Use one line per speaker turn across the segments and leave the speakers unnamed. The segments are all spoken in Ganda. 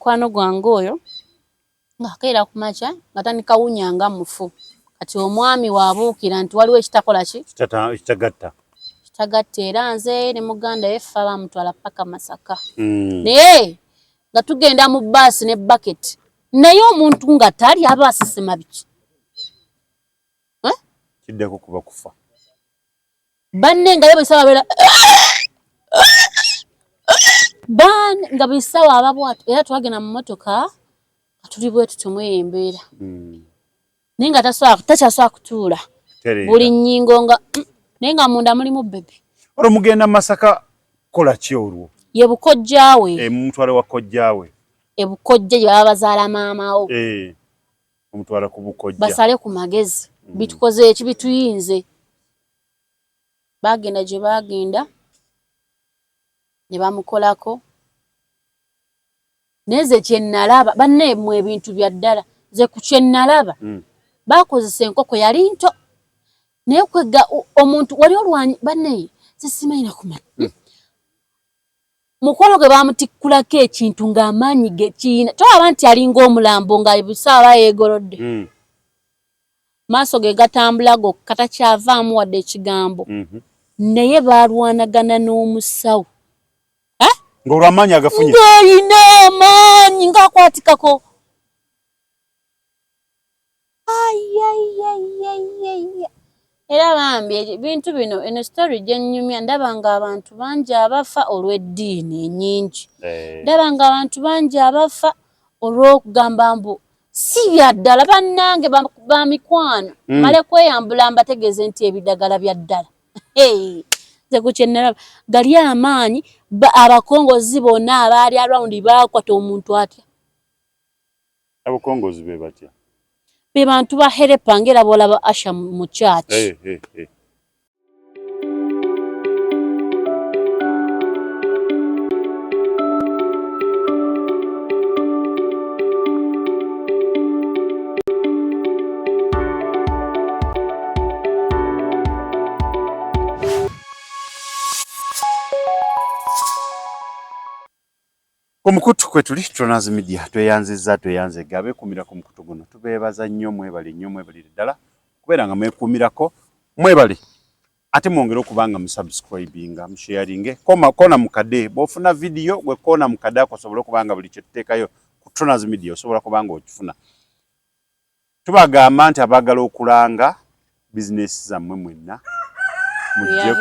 Mukwano gwange oyo ng'akeera ku makya nga tandika wunya nga mufu. Kati omwami waabuukira nti waliwo ekitakola ki?
Kitagatta.
Kitagatta era nze ne muganda we ffe baamutwala paka Masaka. Naye nga tugenda mu bbaasi ne bucket. Naye omuntu nga tali aba asesema biki? Eh?
Kiddako kuba kufa.
Banne nga ye buli ssaawa abeera banne nga buli ssaawa aba bw'atyo era twagenda mu mmotoka nga tuli bwe tutyo mu eyo embeera. Naye nga takyasobola kutuula. Buli nnyingo nga naye nga munda mulimu bbebi.
Olwo mugenda Masaka kukola ki olwo?
Ye bukojjaawe.
Eh, mumutwale wa kojjaawe.
E bukojja gye baba bazaala maama wo.
Eh, omutwala ku bukojja.
Basale ku magezi. Bitukoze eki bituyinze. Baagenda gye baagenda ne bamukolako. Naye nze kye nnalaba banne mmwe ebintu bya ddala nze ku kye nnalaba baakozesa enkoko yali nto naye kwegga omuntu wali olwanyi banne sisimanyi nakumanya. Mukwano gwe baamutikkulako ekintu ng'amaanyi ge kiyina tolaba nti alinga omulambo nga busaawa yeegolodde. Maaso ge gatambula gokka takyavaamu wadde ekigambo. Naye baalwanagana n'omusawo.
Ng'olw'amaanyi agafunye.
Ng'alina amaanyi ng'akwatikako. Era bambi ebintu bino eno story gye nnyumya ndaba ng'abantu bangi abafa olw'eddiini ennyingi. Ndaba ng'abantu bangi abafa olw'okugamba mbu si bya ddala bannange ba mikwano. Male kweyambula mbategeeze nti ebidagala bya ddala. Nze ku kye nnalaba gali amaanyi abakongozi bonna abaali around baakwata omuntu atya.
Abakongozi be batya?
Be bantu ba herepa ng'era bw'olaba Asha mu church.
Ku mukutu kwe tuli Tronas Media tweyanzizza tweyanzege abeekuumira ku mukutu guno tubeebaza nnyo mwebale nnyo mwebalire ddala okubeera nga mwekuumirako mwebale ate mwongere okuba nga musubscribinga musharinge koma kona mukade bw'ofuna vidiyo gwe kona mukade ako osobole okuba nga buli kye tuteekayo ku Tronas Media osobola kuba nga okifuna. Tubagamba nti abaagala okulanga bizinesi zammwe mwenna
mujje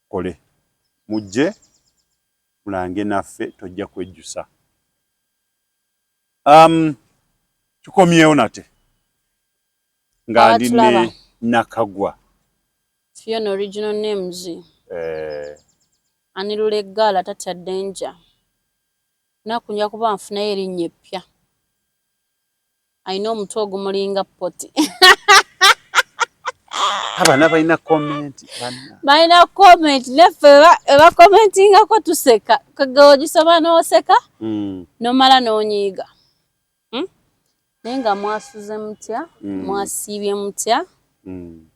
tukole mujje mulange naffe tojja kwejjusa. Tukomyewo nate nga ndi ne Nakagwa.
Fiona original names. Anirula eggaala tatya danger. Naku nja kuba nfunayo erinnya eppya. Alina omutwe ogumulinga poti.
Abana balina comment
banna. Balina comment naffe bakomentingako tuseka. Kage ogisoma n'oseka n'omala n'onyiiga. Naye nga mwasuze mutya, mwasiibye mutya.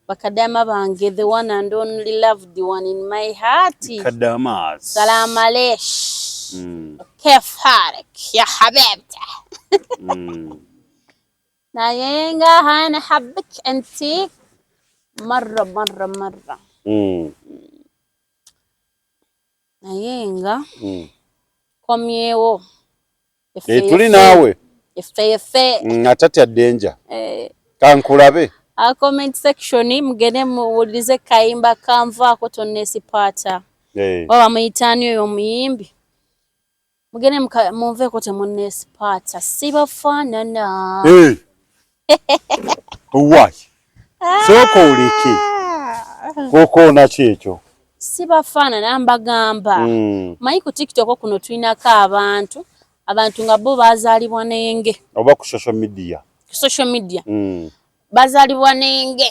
Bakadama bange, the one and only loved one in my heart.
Kadamas.
Salam aleish. Kef halak ya habibti. Naye nga ana habbik anti marra marra marra. Naye nga komyewo.
Tuli naawe.
Effe effe.
Atatya danger. Kankulabe.
A comment section mugende muwulirize kayimba kanvaako tonneesipaata. Oba bamuyita ani oyo omuyimbi? Mugende munveeko temunneesipaata. Sibafaanana.
Why? Sooka oleke. Kokoona ki ekyo?
Sibafaanana mbagamba. Manyi ku TikTok kuno tulinako abantu abantu nga bo bazaalibwa n'enge.
Oba ku social media.
Ku social media. Bazaalibwa n'enge.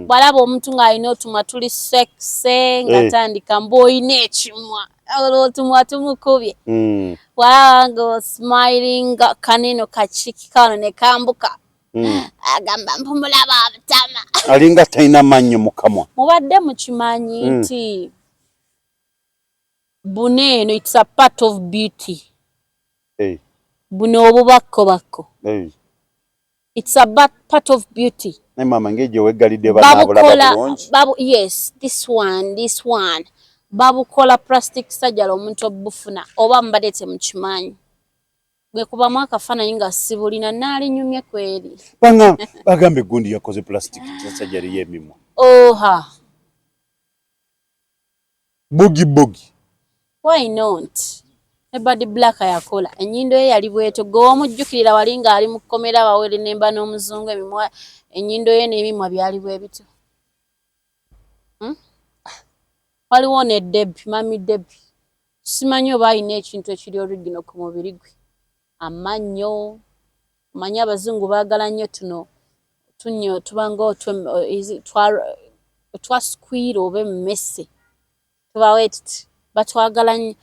Bw'alaba omuntu ng'alina otumwa tuli sexy ng'atandika mbu olina ekimwa. Olwo otumwa tumukubye. Bw'alaba ng'osmilinga kaneno kakiki kano ne kambuka. Agamba mbu mulaba abutama.
Alinga talina mannyo mu kamwa.
Mubadde mukimanyi nti buna eno it's a part of beauty.
Hey.
Buno obubakko bakko.
Hey.
It's a bad part of beauty.
Naye mama ng'egyo weggalidde banaabulaba bulungi.
Babu, yes, this one, this one. Babukola plastic surgery omuntu obufuna oba mbadde temukimanyi. Gwe kubamu akafaananyi nga sibulina naalinyumye kweri.
Banga bagamba egundi yakoze plastic surgery y'emimwa.
Oha.
Bogi bogi.
Why not? Ne Bad Black yakola ennyindo ye yali bwetyo gwe wamujjukirira wali ng'ali mu kkomera bawere nemba n'omuzungu emimwa ennyindo ye n'emimwa byali bwe bityo. Waliwo ne Debbie, Mami Debbie. Simanyi oba alina ekintu ekiri original ku mubiri gwe. Amannyo, omanyi abazungu baagala nnyo tuno tunnyo tubanga otwa squirrel oba emmese. Tubawe tuti batwagala nnyo.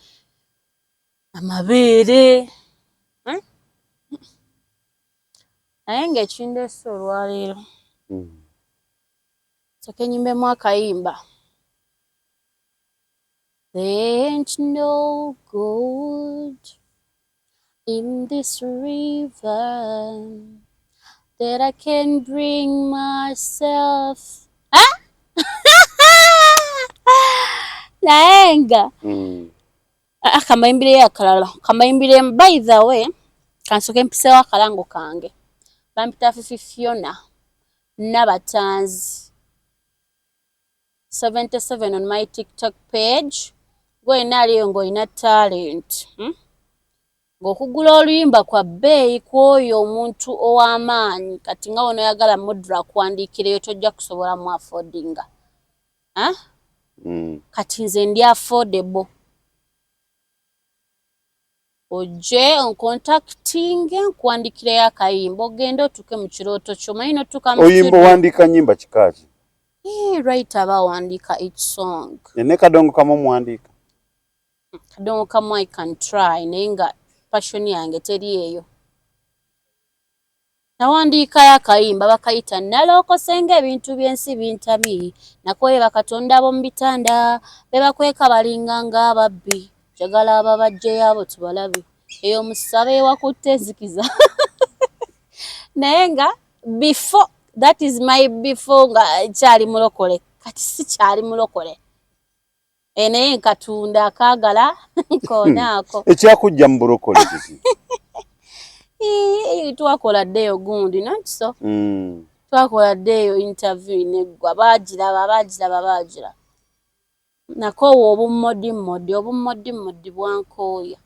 Amabeere. Naye ng'ekindeese olwaleero. Nsooke nnyimbemu akayimba. There ain't no gold in this river that I can bring myself. Ah? Naye nga kambayimbireyo akalala, kambayimbiremu. By the way, kansooke mpiseewo akalango kange. Bampita Fifi Fiona Nabatanzi 77 on my TikTok page. Gwe yenna aliyo ng'olina talent, Ng'okugula oluyimba kwa bbeeyi ku oyo omuntu ow'amaanyi kati nga bw'onoyagala Mudra akuwandiikireyo tojja kusobola mu affordinga. Kati nze ndi affordable. Ojje oncontactinge nkuwandiikireyo akayimba ogende otuuke mu kirooto kyo omanyi n'otuuka mu
Oyimba
studio.
Owandiika nnyimba kika ki?
Right, aba awandiika each song.
Ne kadongo kamu omuwandiika?
Kadongo kamu I can try naye nga passion yange teri eyo. Nawandiikayo akayimba bakayita nalookose ng'ebintu by'ensi bintamye nakweba Katonda ab'omu bitanda be bakweka balinga ng'ababbi njagala ababajjeyo abo tubalabe eyo musabe ewakutte enzikiza naye nga before that is my before nga kyali mulokole kati si kyali mulokole e naye nkatunda akaagala koonaako.
Ekyakujja mu bulokole kiki?
Twakola ddeeyo gundi nakiso. Twakola ddeeyo interview neggwa baagiraba baagiraba baagiraba nakoowa obummodimmodi obummodimmodi bwankooya.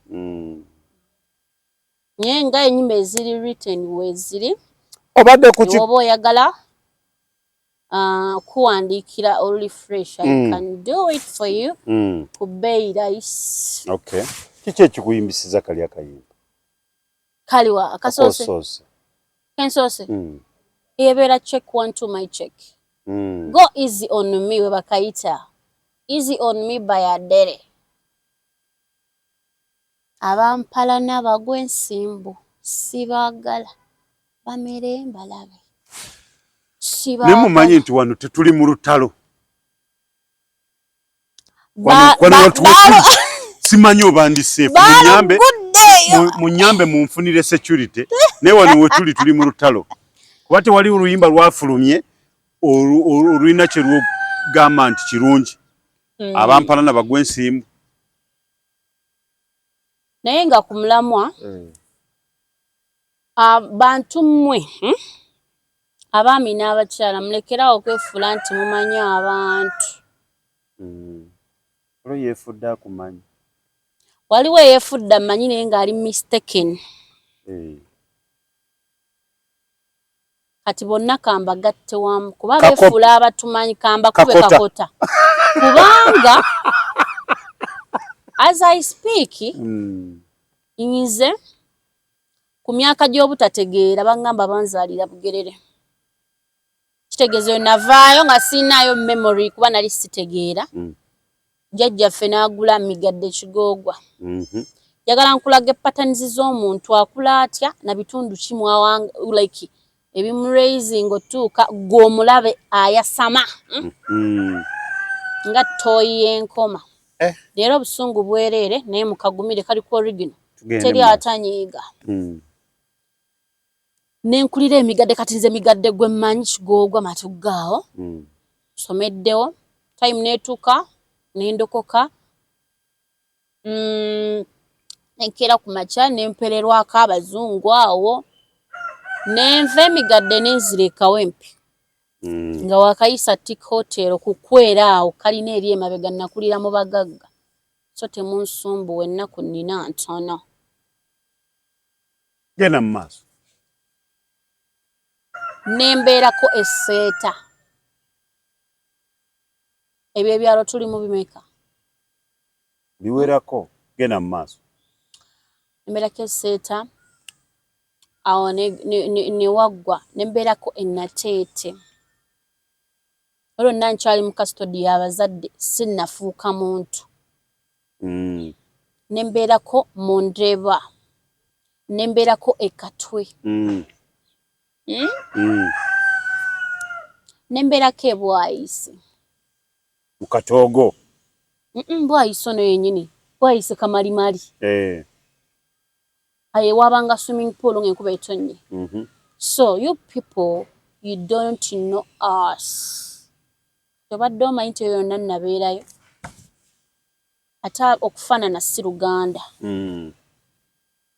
Naye nga ennyimba eziri written weeziri.
Obadde ku ki?
Oba oyagala kuwandiikira oluli fresh, I can do it for you ku bbeeyi rahisi.
Okay. Kiki ekikuyimbisiza kali akayimba?
Kaliwa akasoose?
Akosoose.
Kensoose ebeera check one two my check. Go easy on me we bakayita easy on me by Adele. Abampalana bagwa ensimbu sibaagala bamere mbalabe.
Naye mumanyi nti wano tetuli mu lutalo. Simanyi oba ndi safe, munyambe munyambe munfunire security naye wano wetuli tuli mu lutalo kuba tewali oluyimba lwafulumye olulina kye lugamba nti kirungi. Abampalana bagwa ensimbu.
Naye nga ku mulamwa bantu mmwe, Abaami n'abakyala mulekerawo okwefuula nti mumanyi abantu.
Olwo yeefudde akumanyi.
Waliwo eyeefudde amanyi naye ng'ali mistaken. Kati bonna kambagatte wamu kuba beefuula abatumanyi kambakube kakota. Kubanga as I speak nze ku myaka gy'obutategeera baŋŋamba banzaalira Bugerere. Kitegeeza oyo navaayo nga sirinaayo memory kuba nali sitegeera. Jjajjaffe n'agula Migadde Kigoogwa. Njagala nkulaga patterns z'omuntu akula atya na bitundu ki mwawanga like ebimuraising otuuka ggwe omulabe ayasama nga ttooyi y'enkoma. Leero obusungu bwereere naye mukagumire kali ku original. Teri atanyiiga. Nenkulira emigadde, kati nze migadde gwe mmanyi, Kigoogwa, Matuggaawo. Someddewo, time netuuka nendokoka, nenkeera ku makya nempererwako abazungu awo, nenva emigadde nenzira e Kawempe. Nga wakayisa Tik Hotel kukwera awo kalina eri emabega. Nakulira mu bagagga, so temunsumbuwa, ennaku nnina ntono.
Genda mu maaso.
Nembeerako esseeta. Ebyo ebyalo tuli mu bimeka?
Biwerako, genda mu maaso.
Nembeerako esseeta awo ne waggwa, nembeerako enateete. Olwo nna nkyali mu custody y'abazadde, sinnafuuka muntu. Nembeerako mu Ndeeba, nembeerako e Katwe. Nembeerako e Bwayise.
Mu Katoogo?
Bwayise ono yennyini, Bwayise Kamalimali. Aye wabanga swimming pool ng'enkuba etonnye. So you people, you don't know us. Tobadde omanyi nti eyo yonna nabeerayo, ate okufaanana si Luganda.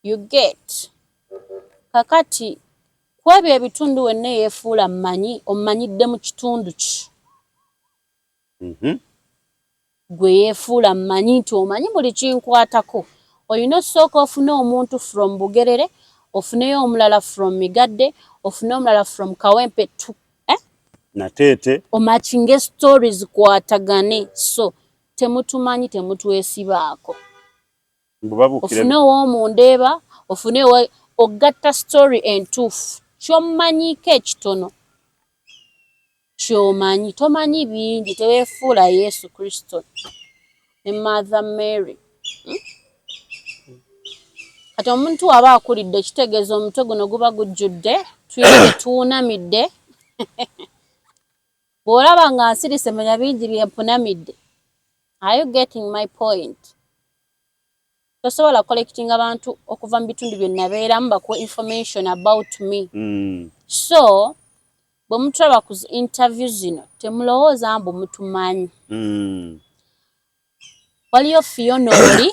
You get? Kakati ku ebyo ebitundu wenna eyeefuula mmanyi, omanyidde mu kitundu ki? Gwe yeefuula mmanyi nti omanyi buli kinkwatako, olina osooka ofune omuntu from Bugerere, ofuneyo omulala from Migadde, ofune omulala from Kawempe to, eh?
Nateete.
Omatchinge stories kwatagane. So temutumanyi, temutwesibaako. Ofune ow'omundeeba, ofune ogatta story entuufu kyommanyiiko ekitono kyomanyi. Tomanyi bingi, teweefuula Yesu Kristo ne Mother Mary, Kati omuntu aba akulidde, kitegeeza omutwe guno guba gujjudde, tulina tetuwunamidde. Bw'olaba nga nsirise, manya bingi byempunamidde. Are you getting my point? Tosobola collecting abantu okuva mu bitundu bye nabeeramu bakuwa information about me. So bwe mutulaba ku interview zino, temulowooza mbu mutumanyi. Waliyo Fiona oli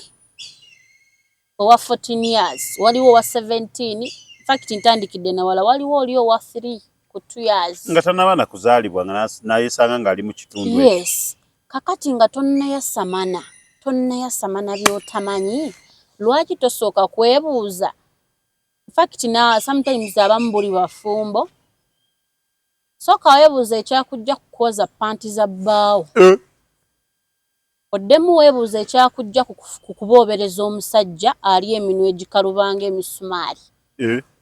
owa 14 years, waliwo owa 17, fact ntandikidde nawala, waliwo oli owa 3 ku 2 years.
Nga tanaba nakuzaalibwa, nga nayesanga ng'ali mu kitundu.
Yes. Kakati nga tonnayasamana, tonnayasamana by'otamanyi, lwaki tosooka kwebuuza? Fact na sometimes abamu buli bafumbo, sooka weebuuza ekyakujja kukwoza panti za bbaawo. Oddemu weebuuza ekyakujja ku kuboobereza omusajja ali eminwe egikalubanga emisumaali.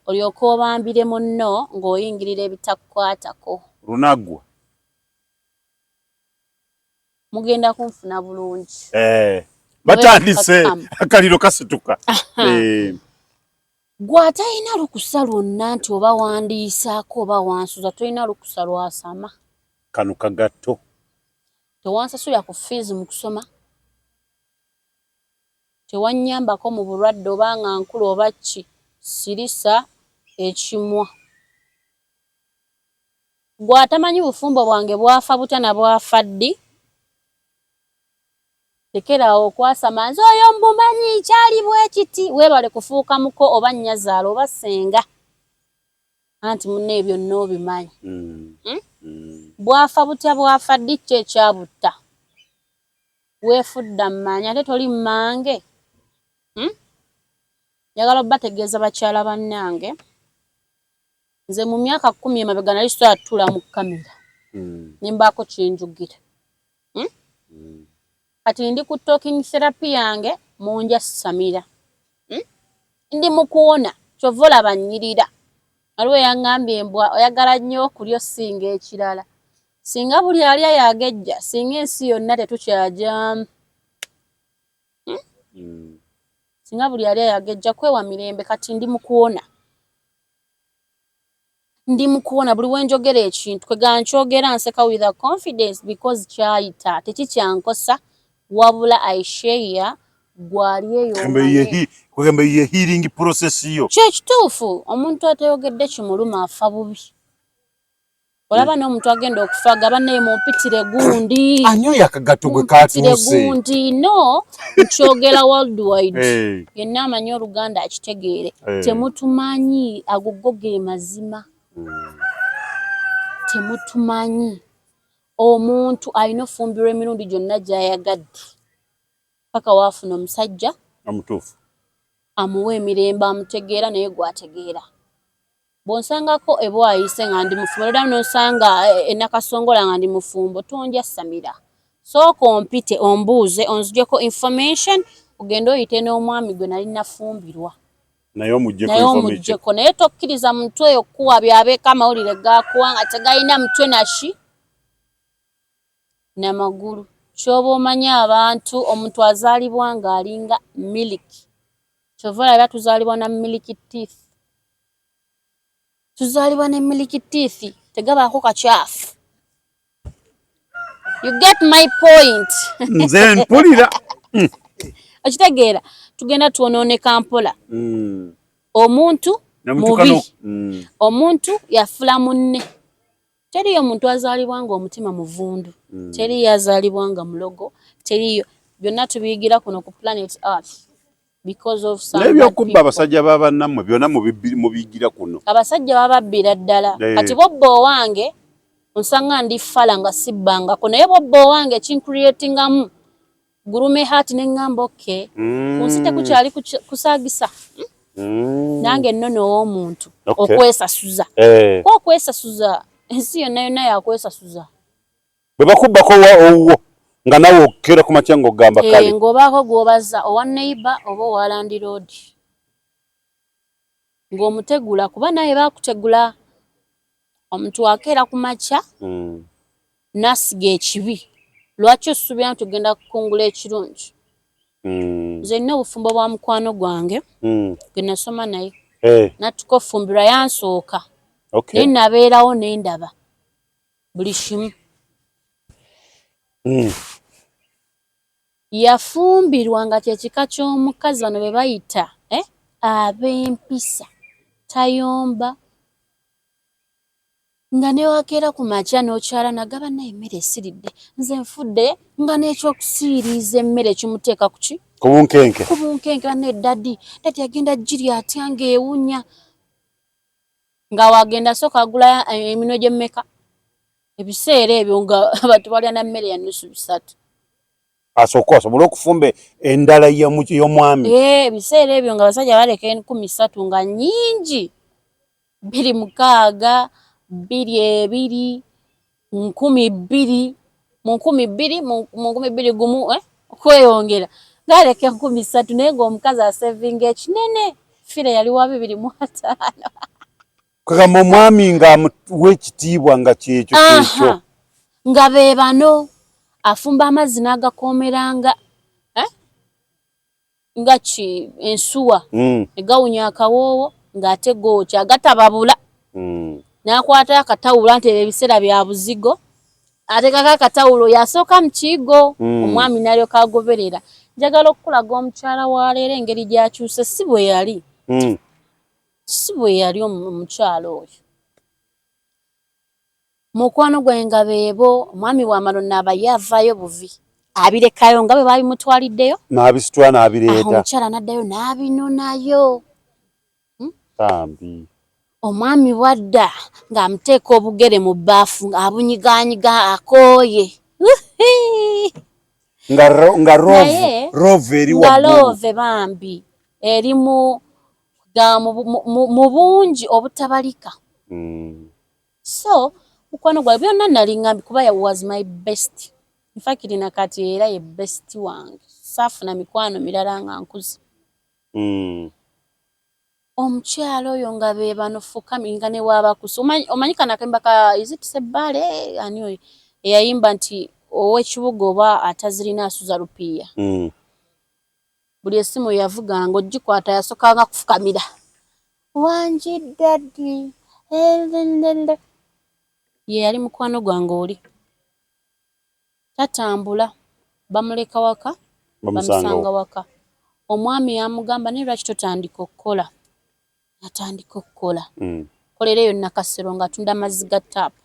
Olyoke obambire munno ng'oyingirira ebitakukwatako.
Lunaggwa.
Mugenda kunfuna bulungi.
Eh, batandise, akaliro kasituka.
Gwe atalina lukusa lwonna nti oba wandiisaako oba wansuza, tolina lukusa lwasama.
Kano kagatto.
Tewansasulira ku fees mu kusoma, tewannyambako mu bulwadde oba nga nkulu oba ki, sirisa ekimwa. Gwe atamanyi bufumbo bwange bwafa butya na bwafa ddi, tekeraawo okwasama nze oyo mbumanyi kyali bwe kiti. Weebale kufuuka muko oba nnyazaala oba ssenga, anti munna ebyo byonna obimanyi. Bwafa butya, bwafa ddi, ki ekyabutta? Weefudda mmanyi ate toli mmange, Njagala obbategeeza, bakyala bannange, nze mu myaka 10 emabega nali sobola tutuula mu kamera ne mbaako kyenjugira. Kati ndi ku talking therapy yange, munja samira, Ndi mu kuwona, kyova olaba nnyirira. Waliwo eyaŋŋambye embwa oyagala nnyo okulya osinga ekirala. Singa buli alya yagejja, singa ensi yonna tetukyajaamu. Singa buli alya yagejja, kwewa mirembe. Kati ndi mu kuwona, ndi mu kuwona. Buli wenjogera ekintu kwega nkyogera nseka with a confidence because kyayita tekikyankosa, wabula I share. Gwali eyo.
Kugamba ye healing process yo.
Kyo kituufu, omuntu atayogedde kimuluma afa bubi. Olaba n'omuntu agenda okufa gaba naye mumpitire gundi.
Anyoye akagato gwe katuuse.
Gundi no nkyogera worldwide. Hey. Yenna amanyi Oluganda akitegeere. Hey. Temutumanyi, ago go ge mazima. Temutumanyi. Omuntu alina ofumbirwa emirundi gyonna gy'ayagadde paka waafuna omusajja
omutuufu
amuwa emirembe, amutegeera naye gwategeera. Bw'onsangako ebwayise nga ndi mufumbo, noddamu n'onsanga enakasongola nga ndi mufumbo, tonjasamira. Sooka ompite ombuuze onzijeko information, ogende oyite n'omwami gwe nali nafumbirwa
naye omuggyeko.
Naye tokkiriza muntu oyo kukuwa byabeeko amawulire gakuwa nga tegalina mutwe naki namagulu. Kyoba omanya abantu, omuntu azaalibwa ng'alinga miliki. Kyova olaba tuzaalibwa na miliki teeth, tuzaalibwa ne miliki teeth, tegabaako kakyafu. You get my point?
Nze mpulira.
Okitegeera? Tugenda twonooneka mpola. Omuntu mubi, omuntu yafula munne. Teriyo muntu azaalibwa nga omutima muvundu, teriyo azaalibwa nga mulogo, teriyo. Byonna tubiyigira kuno ku planet Earth because of some
n'ebyokubba abasajja ba bannammwe byonna mubiyigira kuno.
Abasajja bababbira ddala. Kati bwobba owange onsanga ndi fala nga sibbangako, naye bwobba owange kincreatingamu gurume heart ne ŋŋamba okay, ku nsi tekukyali kusaagisa. Nange nnono ow'omuntu okwesasuza. Ko okwesasuza, ensi yonna yonna yakwesasuza.
Bwe bakubbako owuwo nga nawe okera ku makya ng'ogamba kale.
Ng'obaako gw'obaza, owa neighbor oba owa landlord, ng'omutegula kuba naye baakutegula. Omuntu akeera ku makya n'asiga ekibi, lwaki osuubira nti ogenda kukungula ekirungi? Nze nina obufumbo bwa mukwano gwange gwe nasoma naye, natuka ofumbirwa yansooka, naye nabeerawo ne ndaba buli kimu. Yafumbirwa nga kyekika ky'omukazi bano be bayita ab'empisa, tayomba, nga newakeera ku makya n'okyala nagaba naye emmere esiridde, nze nfudde, nga n'ekyokusiiriiza emmere kimuteeka ku ki?
Ku bunkenke.
Ku bunkenke. Banne daddy, daddy agenda giri atya ng'ewunya, nga wagenda sooka agula eminwe gy'emmeka. Ebiseera ebyo nga abantu balya na mmere ya nusu bisatu.
Asooke asobole okufumba endala y'omwami.
Ebiseera ebyo nga abasajja baleka 30,000 nga nnyingi, 2006, 22, 2000, mu 2000, mu 2001, okweyongera ng'aleka 30,000, naye ng'omukazi asevinga ekinene. Fire yali wa 25.
Kagamba omwami ng'amuwa ekitiibwa nga kyekyo kyekyo.
Nga be bano afumba amazzi n'agakoomeranga nga ki ensuwa, egawunya akawoowo ng'ate gookya agatababula. N'akwata akatawulo, anti ebyo ebiseera bya buzigo, ateekako akatawulo, yasooka mu kiyigo, omwami n'alyoka agoberera. Njagala okukulaga omukyala wa leero engeri gy'akyuse, si bwe yali, si bwe yali omukyala oyo. Mukwano gwange nga beebo, omwami bw'amala onaaba ye avaayo buvi, abirekayo nga bwe baabimutwaliddeyo,
n'abisitula n'abireeta.
Omukyala n'addayo n'abinonayo.
Bambi.
Omwami bw'adda ng'amuteeka obugere mu bbaafu ng'abunyigaanyiga akooye.
Nga love eri
waggulu. Nga love bambi eri mu bungi obutabalika. So mukwano gwange byonna nali ngambye kuba was my best. In fact nakati era ye best wange. Saafuna mikwano mirala nga nkuze. Omukyala oyo nga be bano fukami nga ne bw'abakusa. Omanyi kano akayimba ka, is it Sebbaale ani oyo eyayimba nti ow'ekibuga oba atazirina asuza lupiiya. Buli essimu yavuganga ogikwata yasookanga kufukamira. Wangi daddy. Ye yali mukwano gwange oli. Tatambula, bamuleka waka, bamusanga waka. Omwami yamugamba, naye lwaki totandika okukola? Atandika okukola. Kolera eyo Nakasero ng'atunda amazzi ga taapu.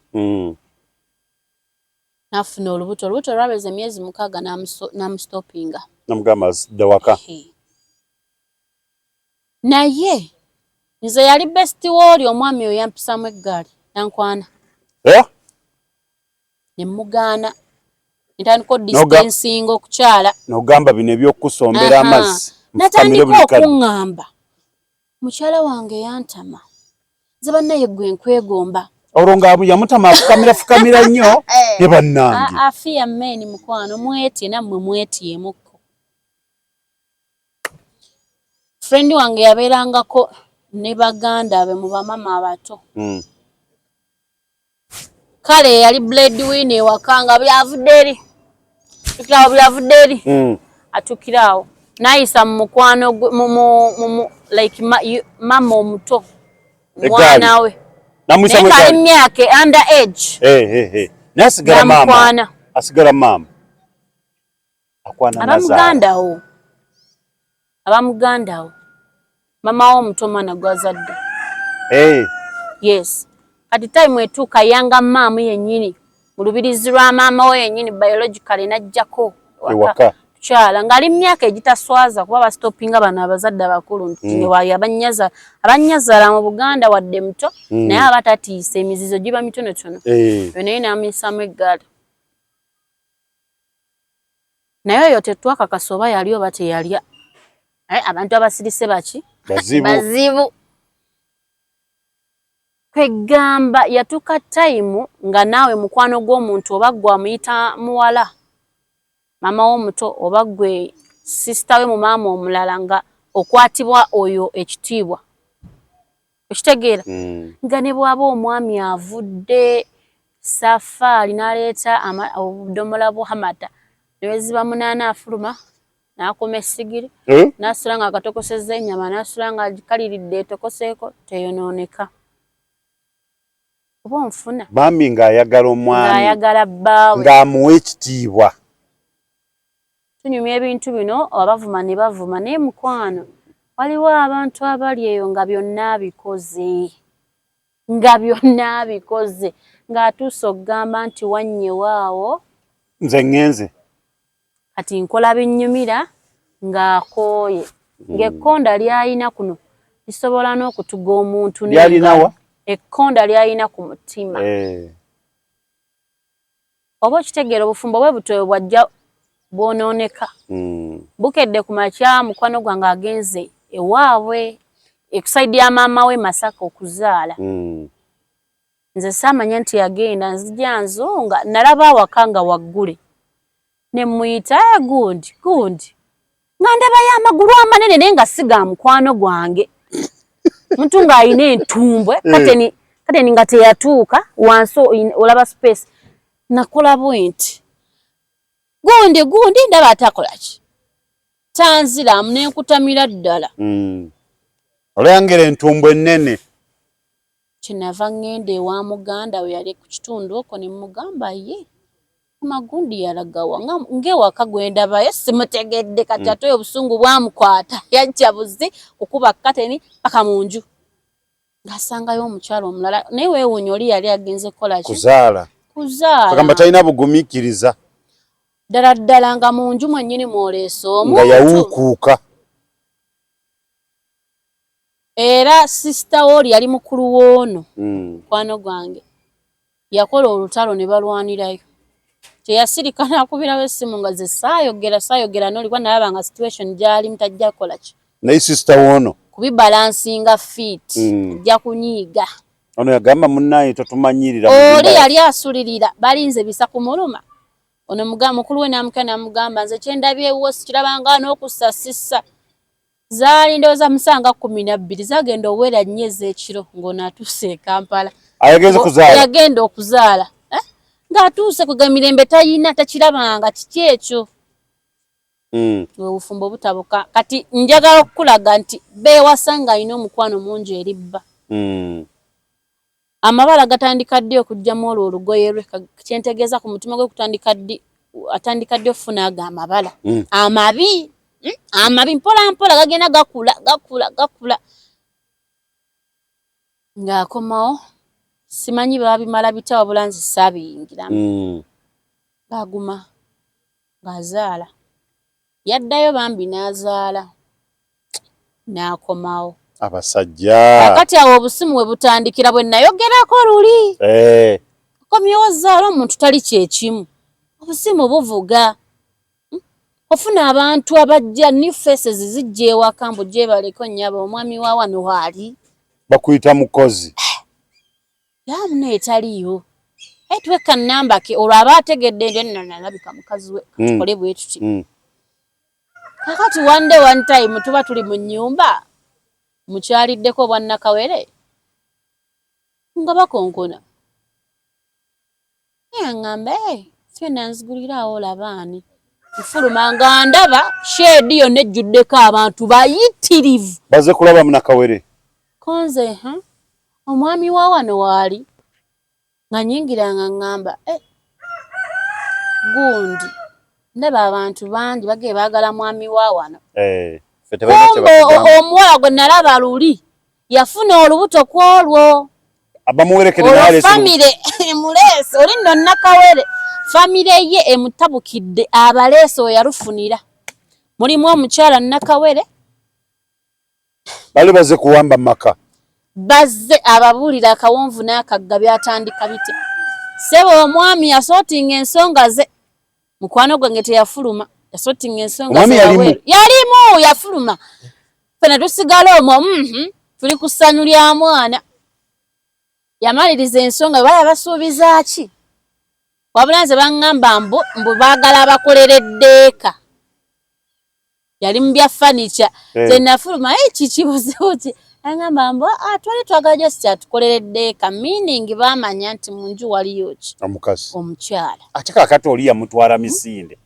N'afuna olubuto. Olubuto lwaweza emyezi 6 n'amustopinga.
Namugamba dda waka.
Naye nze yali bestie wooli omwami oyo yampisaamu eggaali nankwana.
Eh?
Ne mugaana. Ntandika odistancinga okukyala.
N'ogamba bino ebyokusombera amazzi.
Natandika okuŋŋamba, mukyala wange yantama, nze bannaye gwe nkwegomba.
Olwo nga yamutama afukamira fukamira nnyo ye bannange.
Afiya men mukwano, mwetye nammwe mwetyemuko. Friend wange yabeerangako ne baganda be mu bamama abato. Kale yali breadwinner ewaka nga buli avudde eri, tukirawo buli avudde eri atukiraawo n'ayisa mu mukwano mu like mama omuto mwana we naye ng'ali myaka under age.
Naye asigala maama, asigala maama akwana.
Abamugandawo, abamugandawo, mama wo omuto, omwana gwazadde. Yes, kati time etuuka yanga maamu yennyini mu lubirizi lwa maama we yennyini biologically n'ajjako
ewaka
kukyala ng'ali mu myaka egitaswaza kuba basitopinga bano abazadde abakulu nti abanyazaala mu Buganda wadde muto naye aba tatiisa, emizizo giba mitonotono. Oyo naye n'amuyisaamu eggaali, naye oyo tetwakakasa oba yali oba teyalya. Naye abantu abasirise baki?
Bazibu.
Bazibu. Kwegamba yatuuka time nga naawe mukwano gw'omuntu oba gwe amuyita muwala maama w'omuto oba gwe sister we mu maama omulala nga okwatibwa oyo ekitiibwa, okitegeera? Nga ne bw'aba omwami avudde safaari n'aleeta obudomola bw'amata neweziba 8 afuluma n'akuma essigiri n'asula nga akatokosezza ennyama n'asula nga agikaliridde etokoseeko teyonooneka, oba onfuna?
Bambi, ng'ayagala omwami.
Ng'ayagala bbaawe.
Ng'amuwa ekitiibwa.
Tunyumya ebintu bino, abavuma ne bavuma, naye mukwano waliwo abantu abali eyo nga byonna abikoze, nga byonna abikoze, ng'atuuse okugamba nti wannyewaawo.
Nze ŋŋenze.
Kati nkola binnyumira, ng'akooye, ng'ekkonda ly'ayina kuno lisobola n'okutuga omuntu.
Lyalinawa?
Ekkonda ly'ayina ku mutima. Oba okitegeera, obufumbo bwe butyo bwajja bwonooneka. Bukedde ku makya mukwano gwange agenze ewaabwe eku side ya maama we Masaka okuzaala. Nze saamanya nti yagenda. Nzija nzunga nalaba awaka nga waggule, ne muyita, "Gundi, gundi," nga ndabayo amagulu amanene naye nga si ga mukwano gwange, muntu ng'alina entumbwe. Kateni, kateni nga teyatuuka wansi, olaba space. Nakola bwe nti, "Gundi, gundi," ndaba atakola ki, tanziramu, nenkutamira ddala.
Olwangera entumbwe ennene.
Kyenava ŋŋenda ewa muganda we yali ku kitundu okwo ne mugamba, "Ye magundi yalagawa ng'ewaka gwendabayo simutegedde?" Kati ate oyo obusungu bwamukwata, yajja buzi kukuba kateni paka mu nju ng'asangayo omukyalo omulala. Naye weewuunya, oli yali agenze kukola ki?
Kuzaala.
Kuzaala.
Agamba talina bugumiikiriza.
Ddala ddala nga mu nju mwennyini mwoleese
nga
omuntu.
Yawuukuuka.
Era sister wooli yali mukulu w'ono mukwano gwange, yakola olutalo ne balwanirayo, teyasirika n'akubirawo essimu nga ze saayogera saayogera n'oli kuba nalaba nga situation gy'alimu tajja kukola ki.
Naye sister woono
kubibalansinga fit. Ajja kunyiiga.
Ono yagamba, "Munnaye, totumanyirira mu
Oli
nyumba."
Yali asulirira balinze bisa kumuluma. Ono mukulu we n'amukira n'amugamba, "Nze kyendabyewo sikirabanga n'okussa sissa." Zaali ndowooza musanga 12 zagenda owera 4 ez'ekiro ng'ono atuuse e Kampala.
Ayagenze kuzaala.
Yagenda okuzaala, eh? Ng'atuuse kuga mirembe tayina, takirabanga kiki ekyo. Obufumbo butabuka. Kati njagala okukulaga nti beewasa ng'alina omukwano mungi eri bba. Amabala gatandika ddi okugyamu olwo olugoye lwe? Kyentegeeza ku mutima gwe kutandika ddi, atandika ddi okufuna ago amabala amabi? Amabi mpola mpola gagenda gakula gakula gakula ng'akomawo simanyi babimala bitya wabula nze saabiyingiramu. Ng'aguma ng'azaala yaddayo bambi n'azaala n'akomawo.
Abasajja
Kakati awo obusimu we butandikira bwe nayogerako luli. Okomyewo zaala omuntu tali kyekimu, obusimu buvuga. Ofuna abantu abajja, new faces zijja ewaka mbu gyebaleko nnyabo, omwami wa wano waali.
Bakuyita mukozi.
Yamu etaliyo aye tuweka namba ke olwo aba ategedde nti nno nalabika mukazi we tukole bwe tuti. Kakati one day, one time tuba tuli mu nnyumba mukyaliddeko obwannakawere nga bakonkona, yaŋŋamba, "Fyona nziguliraawo olabaani." Nfuluma nga ndaba shed yonna ejjuddeko abantu bayitirivu.
Baze kulaba munakawere.
Konze, ha, omwami wa wano waali? Nga nyingira nga ŋŋamba, "Eh, gundi ndaba abantu bangi bagee baagala mwami wa wano."
Ffe tebalina kye
kumbe
batugamba.
Omuwala gwe nalaba luli yafuna olubuto ku olwo.
Abamuwerekere
olwo
n'aleese.
Famire emuleese oli nno Nakawere, famire ye emutabukidde, abaleese we yalufunira mulimu omukyala Nakawere.
Bali baze kuwamba maka.
Bazze ababuulira akawonvu n'akagga byatandika bitya. Ssebo, omwami yasortinga ensonga ze, mukwano gwange teyafuluma, yasortinga ensonga
Omwami
ze
yalimu?
Wabweru. Yalimu, yafuluma, fena tusigala omwo, tuli ku ssanyu lya mwana. Yamaliriza ensonga baya basuubiza ki, wabula nze baŋŋamba mbu baagala abakolera eddeeka, yali mu bya furniture. Tenafuluma kikibuzibu ki, aŋŋamba mbu, "Ah, twali twagala just atukolera eddeeka," meaning baamanya nti mu nju waliyo ki?
Omukazi.
Omukyala.
Ate kakati oli yamutwala misinde.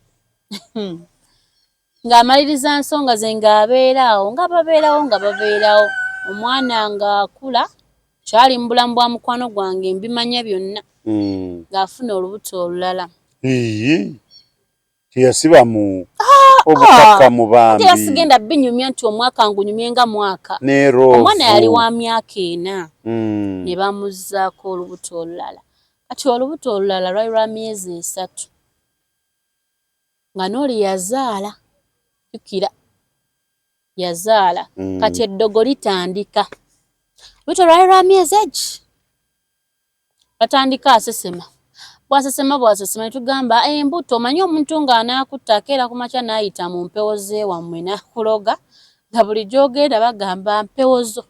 Ng'amaliriza nsonga ze, ng'abeera awo, nga babeerawo, nga babeerawo, omwana ng'akula, kyali mu bulamu bwa mukwano gwange, mbimanya byonna. Ng'afuna olubuto olulala.
Iyi, teyasiba mu obukakkamu bambi.
Era sigenda binyumya nti omwaka ngunyumye nga mwaka.
Neroovu.
Omwana yali wa myaka 4. Ne bamuzzaako olubuto olulala. Kati olubuto olulala lwali lwa myezi 3 nga n'oli yazaala, jjukira yazaala. Kati eddogo litandika, olubuto lwali lwa myezi egi, batandika asesema, bwasesema bwasesema, netugamba embuto. Omanyi omuntu ng'anaakutta akeera ku makya n'ayita mu mpewo z'ewammwe n'akuloga, nga buli gy'ogenda bagamba mpewo zo,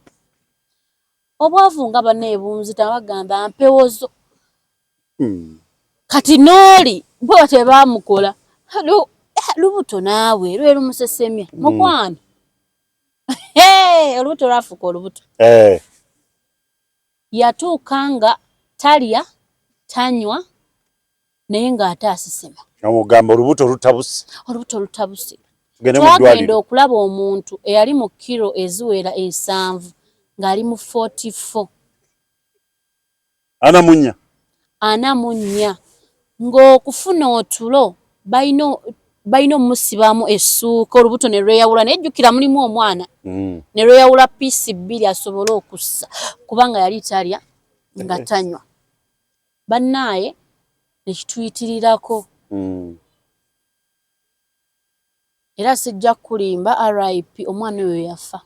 obwavu nga banneebunzita bagamba mpewo zo. Kati n'oli bwe batyo baamukola lubuto naawe lwe lumusesemye. Mukwano, olubuto lwafuuka olubuto. Yatuuka nga talya, tanywa, naye ng'ate asesema.
Ogamba olubuto lutabuse.
Olubuto lutabuse.
Tugende mu
Twagenda
ddwaliro.
okulaba omuntu eyali mu kiro eziwera 70 ng'ali mu 44.
44.
44, ng'okufuna otulo balina omusibamu essuuka, olubuto ne lweyawula, naye jjukira mulimu omwana, ne lweyawula piece bbiri asobole okussa, kubanga yali talya nga tanywa. Bannaaye, nekituyitirirako. Era sijja kukulimba, RIP, omwana oyo yafa.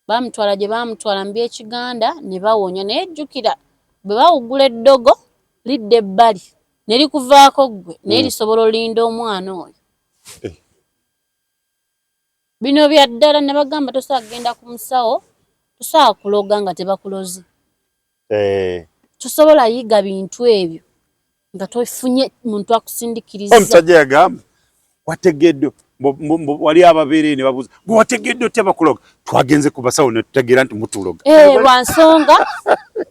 Baamutwala gye baamutwala mu byekiganda ne bawonya, naye jjukira bwe bawugula eddogo lidda ebbali ne likuvaako ggwe, naye lisobola olinda omwana oyo. Bino bya ddala. Ne bagamba tosobola kugenda ku musawo, tosobola kuloga nga tebakuloze. Tosobola yiga bintu ebyo nga tofunye muntu akusindikiriza.
Omusajja yagamba wategedde wali ababeere ne babuuza gwe wategedde otya bakuloga? Twagenze ku basawo ne tutegeera nti mutuloga.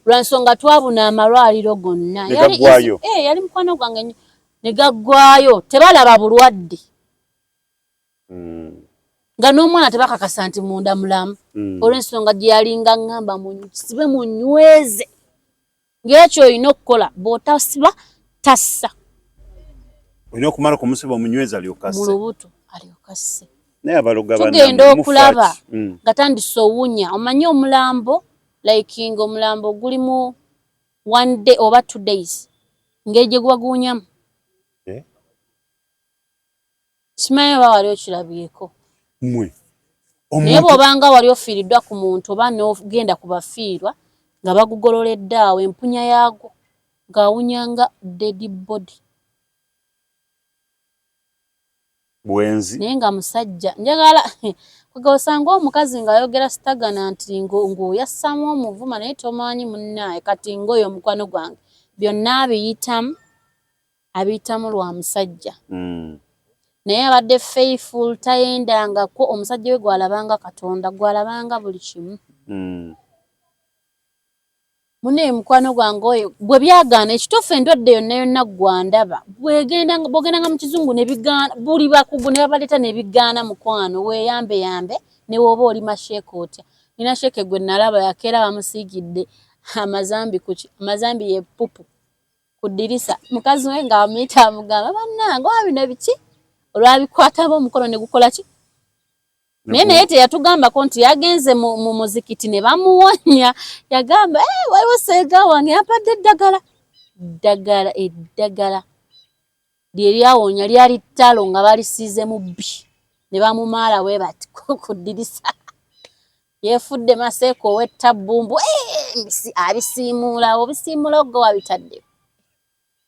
Lwansonga twabuna amalwaliro gonna.
Ne gaggwayo.
Yali mukwano gwange nnyo, ne gaggwayo, tebalaba bulwadde. Nga n'omwana tebakakasa nti munda mulamu. Olw'ensonga gye yalinga ŋŋamba musibe munyweze, ng'ekyo olina okukola, bw'otasiba tassa.
Olina okumala kumusiba omunyweza
mu
lyokase.
Lubuto. Alyoka asse.
Naye abaloga
Tugenda
bannammwe, mufa
okulaba
ki?
Nga tandise owunya. Omanyi omulambo, like nga omulambo gulimu one day oba 2 days, ngeri gye guba guwunyamu.
Eh?
Simanyi oba wali okirabyeko.
Mmwe
Naye
omuntu
bw'obanga wali ofiiriddwa ku muntu oba n'ogenda ku bafiirwa nga bagugololedde awo, empunya yaagwo ng'awunya nga dead body.
Bwenzi.
Naye nga musajja njagala kwega osanga omukazi ng'ayogera sitagana nti ng'oyassamu omuvuma, naye tomanyi munnaaye. Kati ng'oyo omukwano gwange byonna abiyitamu, abiyitamu lwa musajja. Naye abadde faithful, tayendangako. Omusajja we gw'alabanga Katonda, gw'alabanga buli kimu. Munaye mukwano gwange oyo bwe byagaana, ekituufu endwadde yonna yonna gwandaba bw'ogendanga mu kizungu ne bigaana, buli bakugu ne babaleeta ne bigaana. Mukwano, weeyambe yambe ne bw'oba oli masheeka otya. Nina sheeke gwe nalaba yakeera bamusiigidde amazambi kuki, amazambi ye pupu ku ddirisa. Mukazi we ng'amuyita amugamba, "Bannange, oba bino biki?" Olwabikwataba omukono ne gukola ki, naye teyatugambako nti yagenze mu muzikiti ne bamuwonya. Yagamba, "Eh, waliwo seega wange yampadde eddagala." Ddagala, eddagala lye lyawonya lyali ttalo nga balisiize mu bbi ne bamumaala bwe bati ku ddirisa. Yeefudde maseeka ow'ettabbumbu. Eh, abisiimuulawo, obisiimuulawo gwe wabitadde.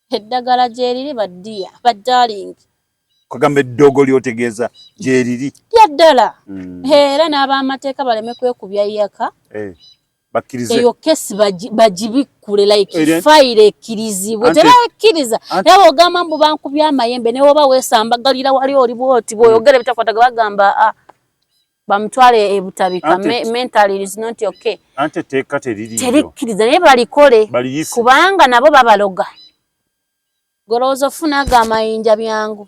Eddagala gyeriri, baddiya, baddarling.
Kagamba eddogo lyotegeeza gyeriri.
Lya ddala. Era n'ab'amateeka baleme kwekubya yaka.
Eh, bakkirize.
Eyo kesi bagibikkule, like fayiro ekkirizibwe. Tebakkiriza. Naye bw'ogamba mbu bankubya amayembe, ne woba weesambagalira wali oli bwoti bw'oyogera ebitakwataga, bagamba, "Ah, bamutwale ebutabika, mentally is not okay."
Anti etteeka teririyo.
Terikkiriza, naye balikole kubanga nabo babaloga. Golowooza ofuna ago amayinja byangu,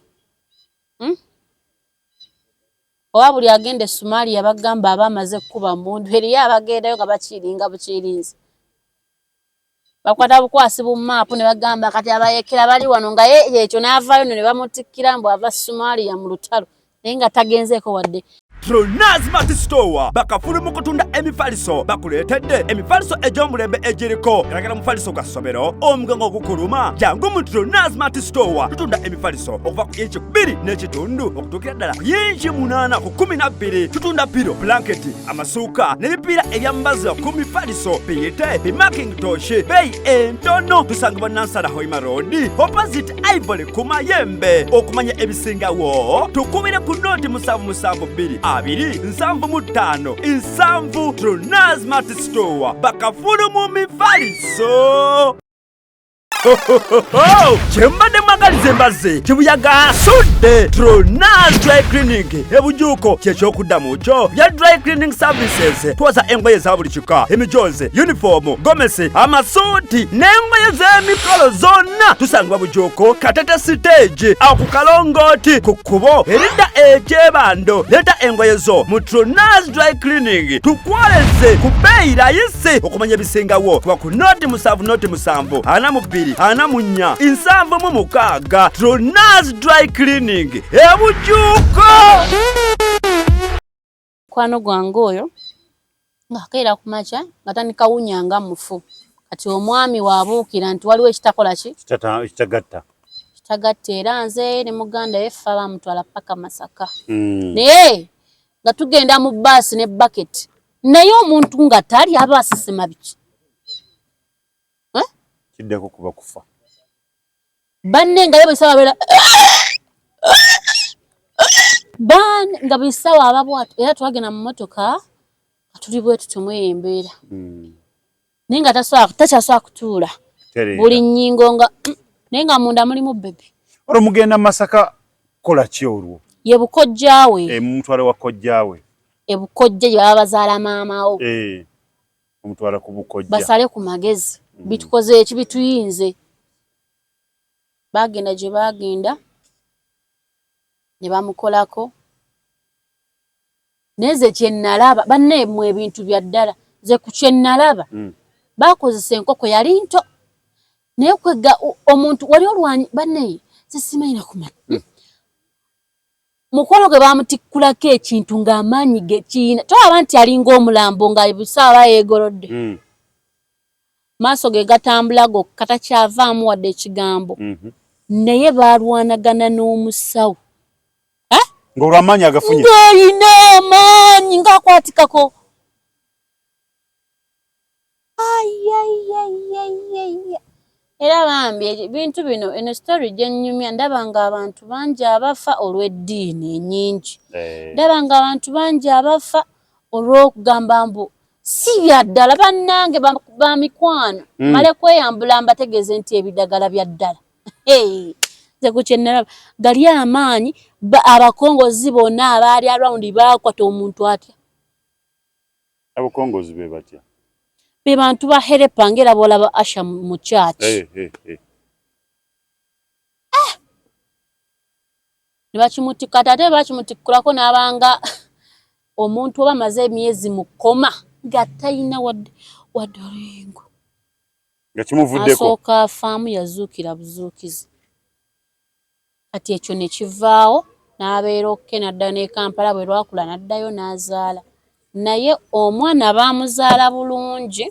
Oba buli agenda e Somalia bagamba aba amaze kkuba mundu. Eriyo abagendayo nga bakiringa bukirinzi, bakwata bukwasi bu maapu ne bagamba kati abayekera bali wano, nga ye ekyo n'avaayo no ne bamutikkira mbu ava Somalia mu lutalo, naye nga tagenzeeko wadde.
Tronaz Mart Store bakafulu mu kutunda emifaliso. Bakuleetedde emifaliso egy'omulembe egiriko galagala. Mufaliso gwa ssomero, omugongo gukuluma, jangu mu Tronaz Mart Store. Tutunda emifaliso okuva ku inci 2.5 okutuukira ddala ku yinci 8 ku 12. Tutunda pillow, blanketi, amasuuka n'ebipiira ebyambazibwa ku mifaliso, biyite bimakintosh, beeyi entono. Tusangibwa Nansana Hoima Road, opposite Ivory ku Mayembe. Okumanya ebisingawo tukubire ku 077 2 75 7. Tronaz Mart Store, bakafulu mu mifaliso. Kyembadde mwagaliza embazzi kibuyaga asudde. Tronaz Dry Cleaning ebujuuko kyekyokuddamu kyo bya dry cleaning services. Twoza engoye za buli kika, emijozi, uniform, gomesi, amasuuti n'engoye z'emikolo zonna. Tusangibwa Bujuuko, Katete stage, awo ku kalongooti ku kkubo eridda ekyebando. Leeta engoye zo mu Tronaz Dry Cleaning tukwoleze ku bbeeyi rayisi. Okumanya ebisingawo kuba ku 070 0 7 42 44 76. Tronaz Dry Cleaning ebujuuko.
Mukwano gwange oyo ng'akeera ku makya nga tandika wunya nga mufu. Kati omwami waabuukira nti waliwo ekitakola ki,
Kitagatta.
Kitagatta. Era nze ne muganda we ffe bamutwala paka Masaka. Naye nga tugenda mu baasi ne bucket, naye omuntu nga tali aba asesema biki? Eh?
Kiddeko kuba kufa.
Banne nga ye buli ssaawa abeera banne, nga buli ssaawa aba bw'atyo. Era twagenda mu mmotoka nga tuli bwe tutyo mweyo embeera, naye nga takyasobola kutuula.
Tereera.
Buli nnyingo nga naye nga munda mulimu baby.
Olwo mugenda Masaka kola ki olwo?
Ye bukojjaawe.
E, mumutwale wa kojjaawe.
Ebukojja gye baba bazaala maamawo.
E, omutwala ku bukojja.
Basale ku magezi. Bitukoze eki, bituyinze. Bagenda gye bagenda ne bamukolako, naye nze kye nalaba, banne, mmwe, ebintu bya ddala. Nze ku kye nalaba, bakozesa enkoko yali nto, naye kwega omuntu wali olwanyi, banne, sisimanyi nakumanya. Mukwano gwe bamutikkulako ekintu ng'amaanyi ge kiyina, tolaba nti alinga omulambo nga busaawa yeegolodde. Maaso ge gatambula gokka, takyavaamu wadde ekigambo. Naye baalwanagana n'omusawo.
Ng'olwamaanyi agafunye,
ng'alina amaanyi ng'akwatikako. Ayayayayaya, era bambi ebintu bino, eno story gye nnyumya, ndaba ng'abantu bangi abafa olw'eddiini ennyingi. Ndaba ng'abantu bangi abafa olw'okugamba mbu si bya ddala. Bannange ba mikwano, male kweyambula mbategeeze nti ebidagala bya ddala. Nze ku kye nalaba, gali amaanyi, abakongozi bonna abaali around baakwata omuntu atya?
Abakongozi be batya?
Be bantu ba helper, ng'era bw'olaba usher mu church.
Eh, eh, eh.
Ne bakimutikka, ate ate bakimutikkulako n'abanga omuntu oba amaze emyezi mu coma nga talina wadde oluyingo.
Nga kimuvuddeko.
Asooka afaamu, yazuukira buzuukizi. Kati ekyo ne kivaawo, n'abeera okay, n'adda n'e Kampala. Bwe lwakula n'addayo n'azaala, naye omwana baamuzaala bulungi.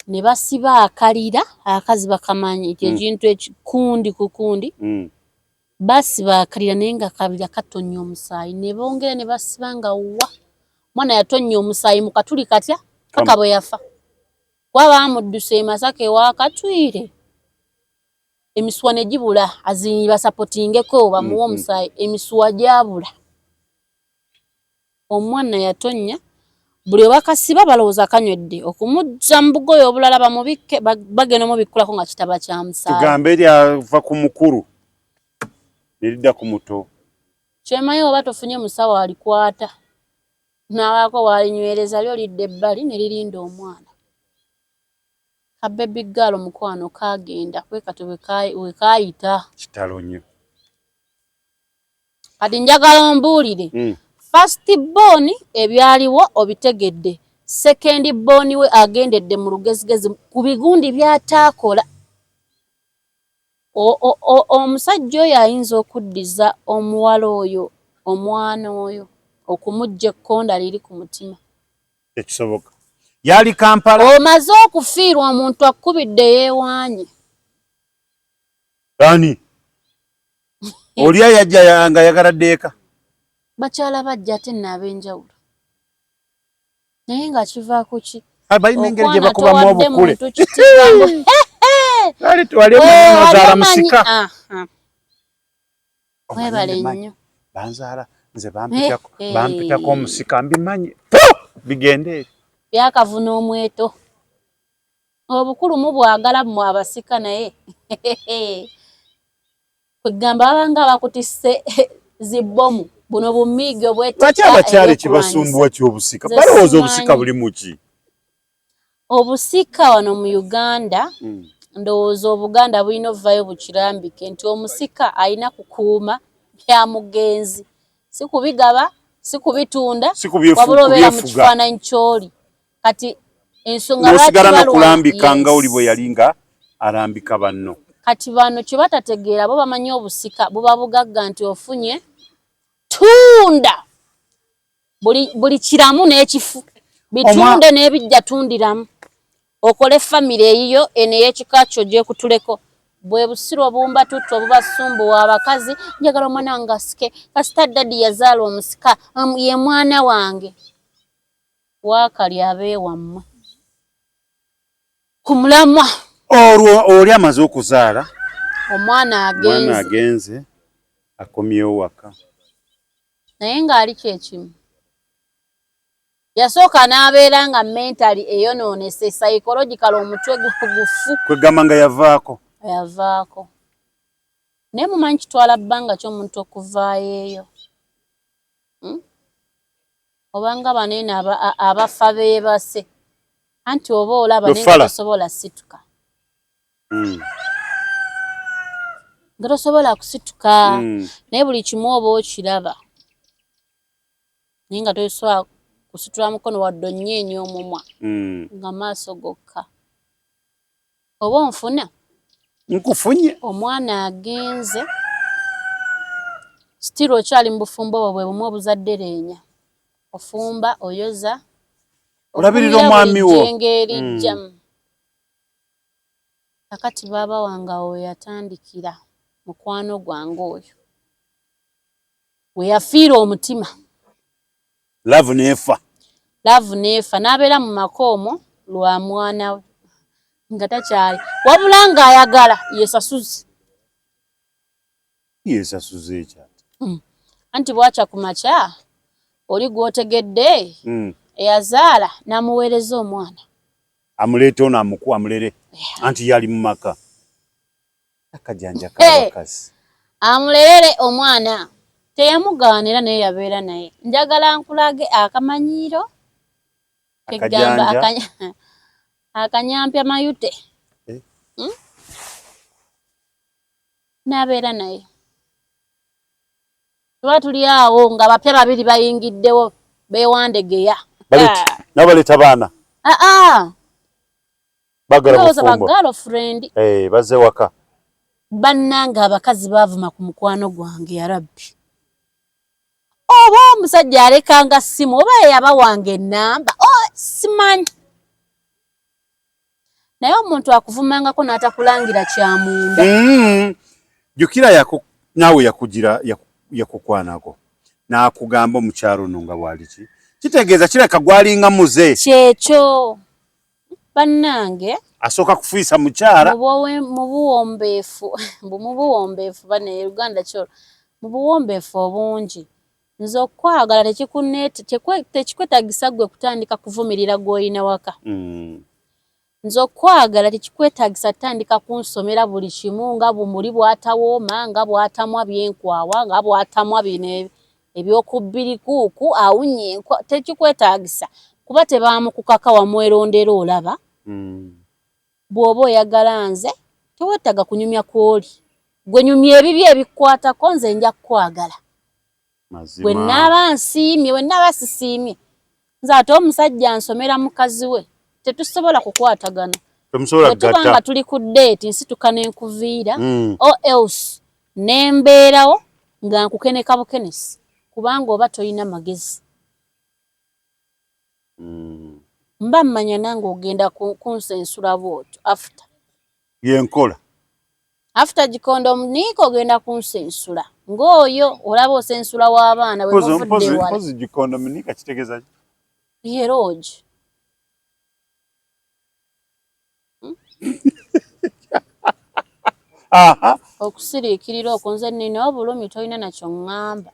Ne basiba akalira, akazi bakamanyi ekyo ekintu ekikundi ku kundi. Basiba akalira, naye nga kabira katonnya omusaayi, ne bongera ne basiba nga wa omwana yatonnya omusaayi mu katuli katya paka bwe yafa, kuba baamudduse e Masaka ewa Katwire, emisuwa ne gibula azinyi basupportingeko bamuwe omusaayi. Emisuwa gyabula, omwana yatonnya. Buli obakasiba balowooza kanywedde, okumugja mu bugoye obulala bamubikke, bagenda omubikkulako nga kitaba kya musaayi.
Tugambe lyava ku mukulu ne lidda ku muto.
Kyemanyi, oba tofunye musawo alikwata n'abaako walinywereza, lyo lidda ebbali ne lirinda omwana. Ka baby girl mukwano kagenda kwekati wekaayita.
Kitalo nnyo.
Kati njagala ombuulire, first born ebyaliwo obitegedde, second born we agendedde mu lugezigezi ku bigundi byataakola. Omusajja oyo ayinza okuddiza omuwala oyo omwana oyo, okumugja ekkonda liri ku mutima?
Tekisoboka, yali Kampala.
Omaze okufiirwa omuntu, akkubidde yeewaanye.
Ani oli ayajja nga ayagala ddeeka?
Bakyala bajja, ate nno ab'enjawulo, naye nga kivaako ki?
Balina engeri gye bakubamu obukule.
Wali
musika.
Mwebale nnyo.
Banzaala nze, bampitako omusika, mbimanyi bigende eri.
Byakavuna omweto, obukulu mubwagala mmwe abasika, naye kwegamba babanga abakutisse zibbomu, buno bumiigi.
Lwaki abakyala ekibasumbuwa kyobusika? Balowooza obusika buli muki?
Obusika wano mu Uganda, ndowooza Obuganda bulina obuvayo bukirambike nti omusika alina kukuuma bya mugenzi, si kubigaba, si kubitunda, wabula obeera mu kifaananyi ky'oli. Kati ensonga
nosigala nokulambika nga oli bwe yali nga alambika banno.
Kati bano kye batategeera, bo bamanyi obusika buba bugagga, nti ofunye tunda buli kiramu n'ekifu bitunde n'ebijja, tundiramu okole famire eyiyo eno ey'ekika kyo gyekutuleko. Bwe busiru obumba tuttu obubasumbuwa abakazi. Njagala omwana wange asike, kasita daddy yazaala omusika, ye mwana wange. Waakali abeewammwe ku mulamwa.
Olwo oli amaze okuzaala.
Omwana
agenze.
Agenze,
akomyewo waka.
Naye ng'ali kyekimu, yasooka n'abeera nga mentally eyonoonese, psychological, omutwe gufu.
Kwegamba nga yavaako.
Yavaako, naye mumanyi kitwala bbanga ky'omuntu okuvaayo eyo, Obanga baneeno abafa beebase, anti oba olaba naye nga tosobola situka, nga tosobola kusituka, naye buli kimu oba okiraba, naye nga tosobola kusitula mukono wadde onnyeenya omumwa, nga maaso gokka. Oba onfuna?
Nkufunye.
Omwana agenze. Still okyali mu bufumbo obwo bwe bumu obuzadde leenya. Ofumba, oyoza,
olabirira omwami wo.
Jjengo erijja. Kakati baaba wange awo we yatandikira, mukwano gwange oyo we yafiira omutima.
Love neefa.
Love neefa, n'abeera mu maka omwo lwa mwana we nga takyali, wabula ng'ayagala yesasuze.
Yesasuze ekyati.
Anti bwakya ku makya oli gw'otegedde eyazaala n'amuweereza omwana.
Amuleete ono amuku amulere, anti yali mu maka. Akajanja k'abakazi.
Amulerere omwana. Teyamugaana era naye yabeera naye. Njagala nkulage akamanyiiro. Kegamba akanyampya mayute. N'abeera naye. Tuba tuli awo nga bapya babiri bayingiddewo beewandegeya.
Nabo baleeta baana. Bagala bufumbo.
Ba girlfriend.
Bazze waka.
Bannange abakazi baavuma ku mukwano gwange ya Rabbi. Oba omusajja alekanga ssimu oba yeyabawanga ennamba, simanyi. Naye omuntu akuvumangako n'atakulangira kya munda.
Jjukira naawe yakugira yakukwanako n'akugamba omukyalo ono nga bw'ali ki. Kitegeeza kirabika gwalinga muze.
Kyekyo. Bannange.
Asooka kufiisa mukyala.
Mu buwombeefu, mu buwombeefu bane Uganda kyolo. Mu buwombeefu obungi. Nze okwagala tekikwetaagisa ggwe kutandika kuvumirira gw'olina waka. Nze okwagala tekikwetaagisa kutandika kunsomera buli kimu nga bumuli bw'atawooma, nga bw'atamwa byenkwawa, nga bw'atamwa bino ebyokubbirikuuku, awunya enkwa, tekikwetaagisa. Kuba tebaamukukaka wamwerondera olaba. Bw'oba oyagala nze, teweetaaga kunyumya kw'oli. Gwe nyumya ebibyo ebikukwatako nze nja kukwagala. Bwe nnaaba nsiimye, bwe nnaaba sisiimye. Nze ate omusajja nsomera mukazi we, tetusobola kukwatagana. Bwe tuba nga tuli ku date nsituka ne nkuviira or else ne mbeerawo nga nkukeneka bukenesi kubanga oba tolina magezi. Mba mmanya nange ogenda kunsensula bw'otyo after.
Yenkola.
After Gikondo omuniika ogenda kunsensula. Ng'oyo olaba osensula w'abaana bwe muvudde wala.
Mpozi Gikondo omuniika kitegeeza ki?
Ye lodge. Okusiriikirira okwo nze nnina obulumi tolina nakyo ŋŋamba.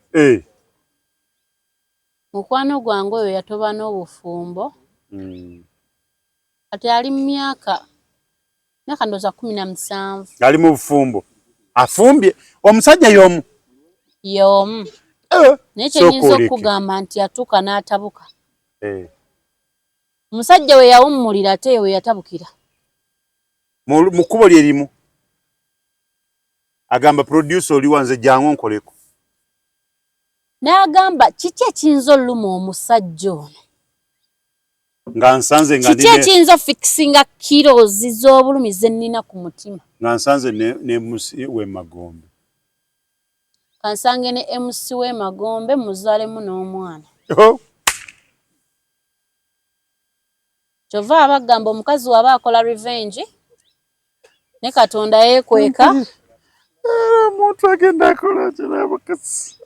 Mukwano gwange oyo yatoba n'obufumbo. Kati ali mu myaka ndowooza 17.
Ali mu bufumbo. Afumbye omusajja y'omu.
Y'omu. Naye kye nnyinza okugamba nti yatuuka n'atabuka. Omusajja we yawummulira ate we yatabukira.
Mu kkubo lye limu. Agamba producer oli wanze jangu nkoleko.
N'agamba kiki ekiyinza oluma omusajja ono?
Nga nsanze nga
kiki ekiyinza ofikisinga kilos z'obulumi ze nnina ku mutima?
Nga nsanze ne MC w'e Magombe.
Kansange ne MC w'e Magombe muzaalemu n'omwana. Kyova abagamba omukazi waba akola revenge ne Katonda yeekweka.
Omuntu agenda akola kirabukasi.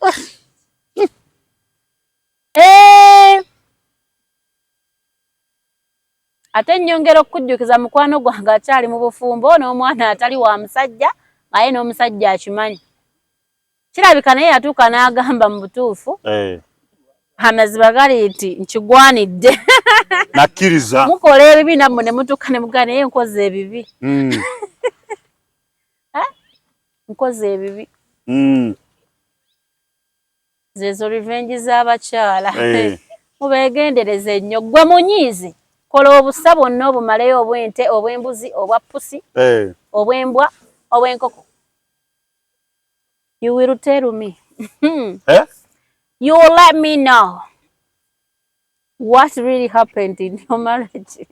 Ate nnyongera okukujjukiza mukwano gwange akyali mu bufumbo n'omwana atali wa musajja aye n'omusajja akimanyi. Kirabika naye yatuuka n'agamba mu butuufu. Amazima gali nti nkigwanidde.
Nakkiriza.
Mukola ebibi nammwe ne mutuuka ne mugamba naye nkoze ebibi. Nkoze ebibi. Zezo revenge z'abakyala. Mubeegendereze nnyo. Ggwe munyiize. Kola obusa bwonna obumaleyo obw'ente, obw'embuzi, obwa pusi, obw'embwa, obw'enkoko. You will tell me. You will let me know what really happened in your marriage.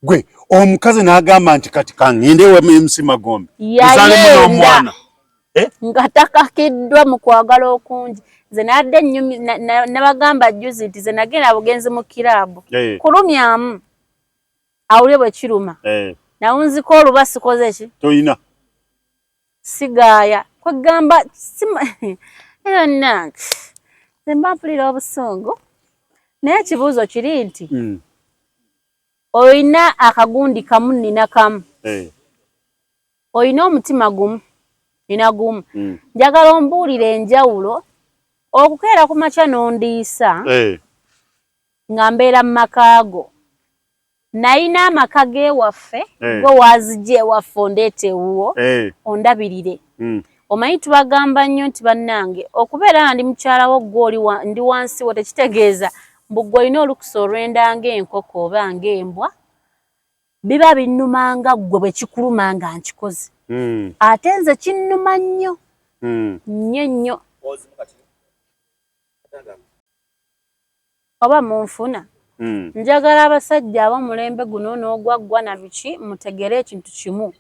Gwe omukazi n'agamba nti kati kangende ewa MC Magombe. Nzaalemu n'omwana. Eh?
Nga takakiddwa mu kwagala okungi. Nze nadde nnyumi nabagamba juzi nti nze nagenda bugenzi mu kiraabu
eh.
Kulumyamu awulire bwe kiruma.
Eh.
Nawunziko oluba sikoze ki?
Toyina.
Sigaaya. Kwegamba yonna nze mba mpulira obusungu. Naye ekibuuzo kiri nti olina akagundi kamu nina kamu. Olina omutima gumu nina gumu. Njagala ombuulire enjawulo okukeera ku makya n'ondiisa nga mbeera mu maka go. Nalina amaka g'ewaffe, gwe waazijja ewaffe ondeeta ewuwo ondabirire. Omanyi tubagamba nnyo nti bannange okubeera nga ndi mukyala wo gwe oli ndi wansi wo tekitegeeza mbu gwe olina olukusa olwenda ng'enkoko oba ng'embwa. Biba binnuma nga ggwe bwe kikuluma nga nkikoze. Ate nze kinnuma nnyo. Nnyo nnyo. Oba munfuna. Njagala abasajja ab'omulembe guno n'ogwaggwa na biki mutegere ekintu kimu.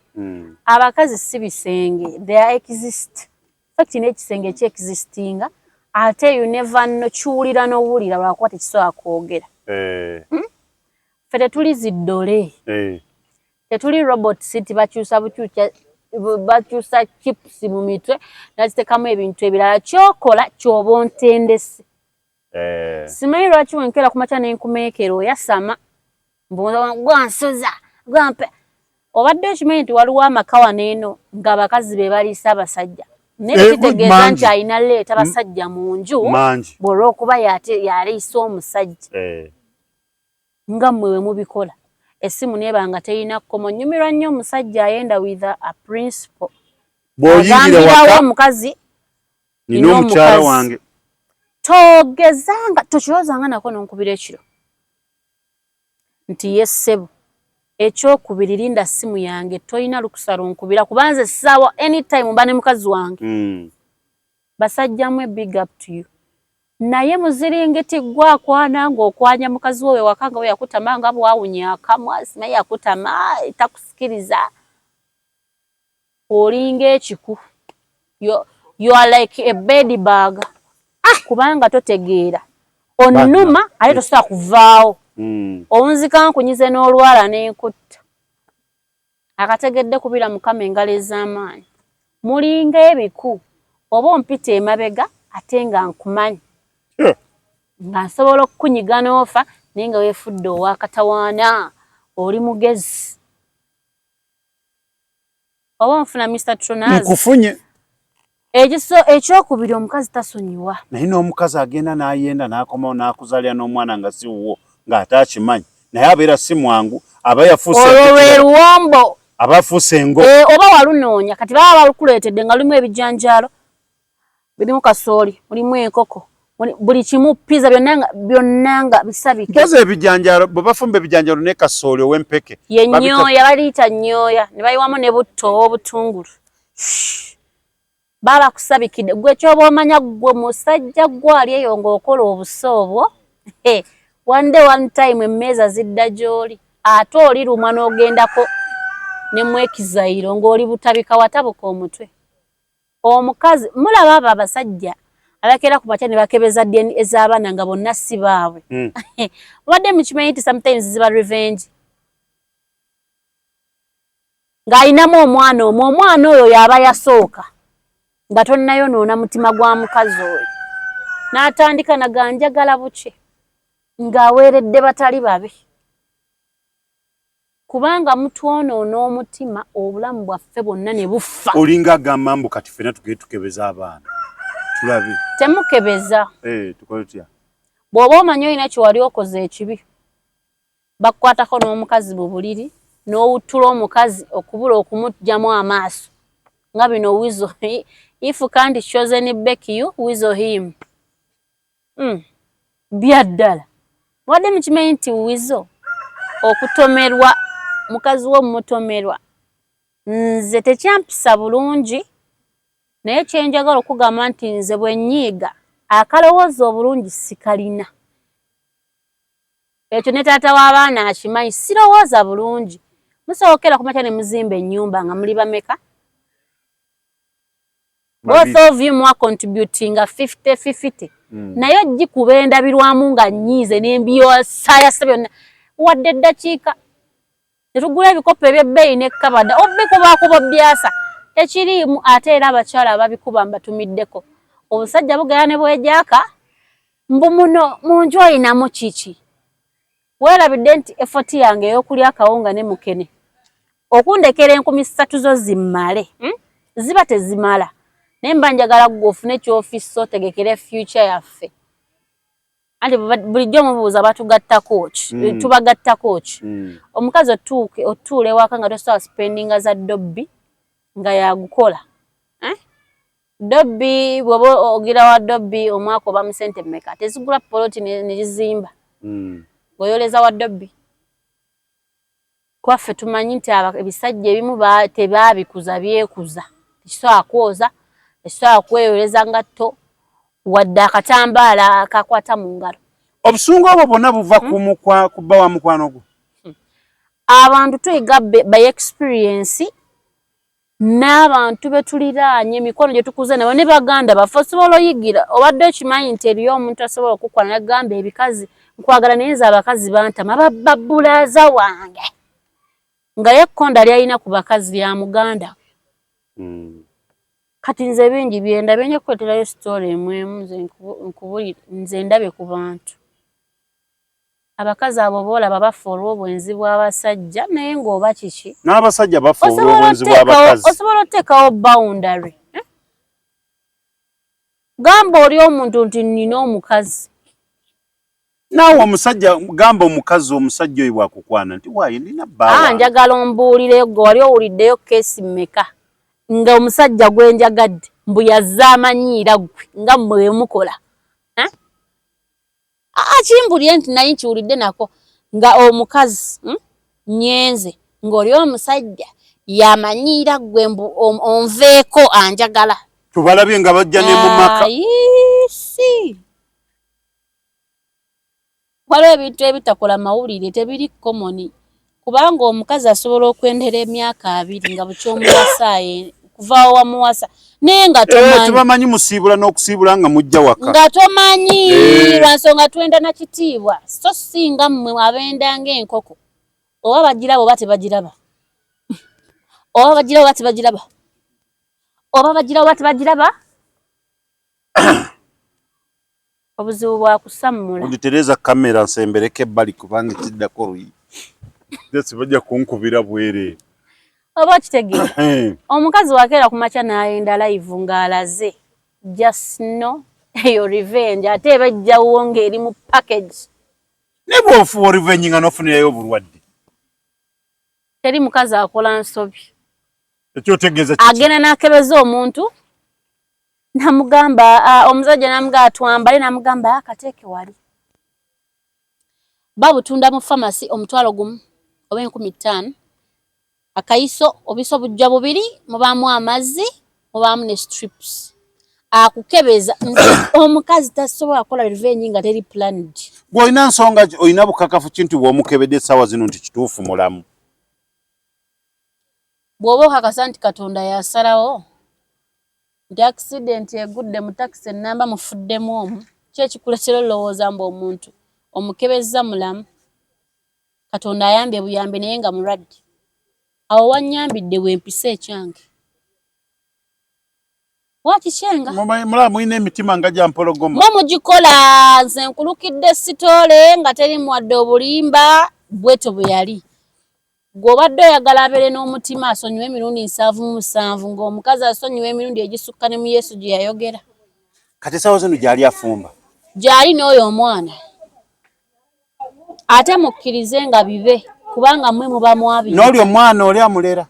Abakazi si bisenge, they are exist. Fact n'ekisenge ki existinga ate you never know, kiwulira n'owulira lwakuba tekisobola kwogera. Ffe tetuli ziddole. Tetuli robots nti bakyusa bukyusa bakyusa chips mu mitwe naziteekamu ebintu ebirala. Ky'okola ky'oba ontendese. Simanyi lwaki wenkeera ku makya n'enkumeekera oyasama gwansoza gwampe. Obadde okimanyi nti waliwo amaka wano eno ng'abakazi be baliisa abasajja. Naye tekitegeeza nti alina leeta basajja mu nju bw'olw'okuba yaliisa omusajja. Nga mmwe bwe mubikola. Essimu neeba nga terina kkomo. Nnyumirwa nnyo omusajja ayenda with a principle.
Bw'oyingira
waka omukazi
nina omukyala wange.
Togezanga tokirowoozanga nako n'onkubira ekiro nti ye ssebo. Ekyokubiri linda ssimu yange tolina lukusa lunkubira kuba nze ssaawa anytime mba ne mukazi wange. Basajja mmwe big up to you. Naye muziringiti ggwe akwana ng'okwanya mukazi wo ewaka nga bwe yakutama nga bw'awunya akamwa simanyi yakutama takusikiriza. Olinga ekiku. You are like a bed bug. Kubanga totegeera. Onnuma ate tosobola kuvaawo. Owunzika nkunyize n'olwala n'enkutta. Akategedde kubira Mukama engalo ez'amaanyi. Mulinga ebiku oba ompita emabega ate nga nkumanyi. Nga nsobola okukunyiga n'ofa naye nga weefudde ow'akatawaana oli mugezi. Oba onfuna Mr. Tronaz?
Nkufunye.
Ekyokubiri omukazi tasonyiwa.
Naye n'omukazi agenda n'ayenda n'akomawo n'akuzaalira n'omwana nga si wuwo ng'ate akimanyi naye abeera si mwangu aba yafuuse
olwo lwe luwombo
aba afuuse engo.
Oba walunoonya kati baba balukuleetedde nga lulimu ebijanjaalo birimu kasooli mulimu enkoko buli kimu pizza byonna nga bisabike.
Mpozi ebijanjaalo bwe bafumba ebijanjaalo ne kasooli ow'empeke.
Ye nnyoya baliyita nnyoya ne bayiwamu ne butto ow'obutungulu. Baba kusabikidde gwe kyoba omanya gwe musajja gwe ali eyo ng'okola obusa obwo one day one time emmeeza zidda gy'oli ate oli lumwa n'ogendako ne mwekizayiro ng'oli butabika watabuka omutwe. Omukazi mulaba abo abasajja abakeera ku makya ne bakebeza DNA z'abaana nga bonna si baabwe. Mubadde mukimanyi nti sometimes ziba revenge. Ng'alinamu omwana omwo, omwana oyo y'aba yasooka nga tonnayonoona mutima gwa mukazi oyo. N'atandika naga njagala buki ng'aweeredde batali babe. Kubanga mutwonoona omutima obulamu bwaffe bwonna ne bufa.
Olinga agamba mbu kati ffenna tugende tukebeze abaana tulabe.
Temukebeza.
Tukole tutya?
Bw'oba omanyi olina kye wali okoze ekibi, bakukwatako n'omukazi mu buliri n'owuttula omukazi okubula okumuggyamu amaaso nga bino wizo if can't chosen Becky you weasel him. Bya ddala. Wadde mukimanyi nti wizo okutomerwa mukazi wo mutomerwa nze tekyampisa bulungi naye kye njagala okugamba nti nze bwe nnyiiga akalowooza obulungi sikalina. Ekyo ne taata w'abaana akimanyi sirowooza bulungi. Musobola okukeera ku makya ne muzimba ennyumba nga muli bameka? Both of you mwa contributinga 50 50. Naye ogikuba endabirwamu nga nnyiize n'embyosayasa byonna wadde eddakiika ne tugula ebikopo eby'ebbeeyi n'ekkabada obikubakuba obyasa tekiriimu. Ate era abakyala ababikuba mbatumiddeko, obusajja bugenda ne bwejaaka mbu muno mu nju oyinamu kiki? Weerabidde nti effort yange ey'okulya akawunga ne mukene okundekera 3000 zo zimmale, Ziba tezimala, naye mba njagala ggwe ofune ky'ofissa otegekere future yaffe. Anti bulijjo mubuuza batugattako ki? Tubagattako ki? Omukazi otuuke otuula ewaka nga tosobola spendinga za dobbi nga yagukola, eh? Dobbi bw'oba ogira wa dobbi omwaka oba mu ssente mmeka? Tezigula poloti ne zizimba. Ng'oyoleza wa dobbi. Kwaffe tumanyi nti ebisajja ebimu tebaabikuza, byekuza. Tekisobola kwoza, tekisobola kweyoleza ngatto wadde akatambaala akakwata mu ngalo.
Obusungu obwo bwonna buva ku bba wa mukwano gwo?
Abantu tuyiga by experience n'abantu be tuliraanye, emikono gye tukuze nabo ne baganda baffe. Osobola oyigira obadde okimanyi nti eriyo omuntu asobola okukwana nagamba ebikazi nkwagala naye nze abakazi bantama, babba bbulaaza wange, nga ye ekkonda ly'alina ku bakazi lya muganda we. Kati nze bingi byendabye, nja kukuleeterayo story emu emu nze nkubulire nze ndabye ku bantu. Abakazi abo boolaba bafa olw'obwenzi bw'abasajja, naye ng'oba kiki?
N'abasajja bafa olw'obwenzi bw'abakazi.
Osobola oteekawo boundary, eh? Gamba oli omuntu nti nnina omukazi.
Naawe omusajja gamba omukazi, omusajja oyo bw'akukwana nti waaye nina bba wange.
Njagala ombuulireyo gwe wali owuliddeyo case mmeka nga omusajja gwe njagadde mbu yazze amanyiira ggwe nga mmwe bwe mukola, eh? Kimbulire nti naye nkiwulidde nako nga omukazi, nyenze ng'oli omusajja yamanyiira ggwe mbu onveeko anjagala.
Tubalabye nga bajja ne mu maka.
Si waliwo ebintu ebitakola mawulire, tebiri common, kubanga omukazi asobola okwendera emyaka 20 nga bukyomuwasa kuva wamuwasa naye nga tomanyi.
Tebamanyi musiibula n'okusiibula nga mujja waka.
Nga tomanyi lwa nsonga twenda na kitiibwa, so singa mmwe abenda ng'enkoko, oba bagiraba oba tebagiraba, oba bagiraba oba tebagiraba, oba bagiraba oba tebagiraba. Obuzibu bwa kusammula.
Onditereza kamera nsembereko ebbali kubanga kiddako luyi. Jesi bajja kunkubira bwereere.
Oba okitegeera, omukazi wakeera ku makya n'ayenda live ng'alaze, just know eyo revenge, ate eba ejjawo ng'eri mu package.
Naye bw'ofuba revenge nga n'ofunirayo obulwadde.
Teri mukazi akola nsobi.
Ekyotegeeza kiki?
Agenda n'akebeza omuntu namugamba, omusajja namugamba twambale, namugamba akateeke wali babutunda mu famasi 10,000 oba 5000, akayiso obiso bujja bubiri, mubaamu amazzi, mubaamu ne strips akukebeza. Nze omukazi tasobola kukola revenge nga teri planned.
Gwe olina nsonga ki, olina bukakafu ki nti bw'omukebedde essaawa zino nti kituufu mulamu?
Bw'oba okakasa nti Katonda yasalawo nti accident egudde mu takisi ennamba mufuddemu omu, ki ekikuletera olowooza mbu omuntu omukebezza mulamu? Katonda ayambye buyambi naye nga mulwadde. Awo wannyambidde bwempisa ekyange wakikyenga.
Mulaba mulina emitima nga gya mpologoma.
Mwe mugikola. Nze nkulukidde story nga teri mwadde obulimba bwetyo bwe yali. Gw'obadde oyagala abeere n'omutima asonyiwe emirundi 77, ng'omukazi asonyiwa emirundi egisukka ne mu Yesu gye yayogera.
Kati essaawa zino gy'ali afumba?
Gy'ali n'oyo omwana. Ate mukkirize nga bibe, kubanga mmwe muba mwabi.
N'oli omwana oli amulera?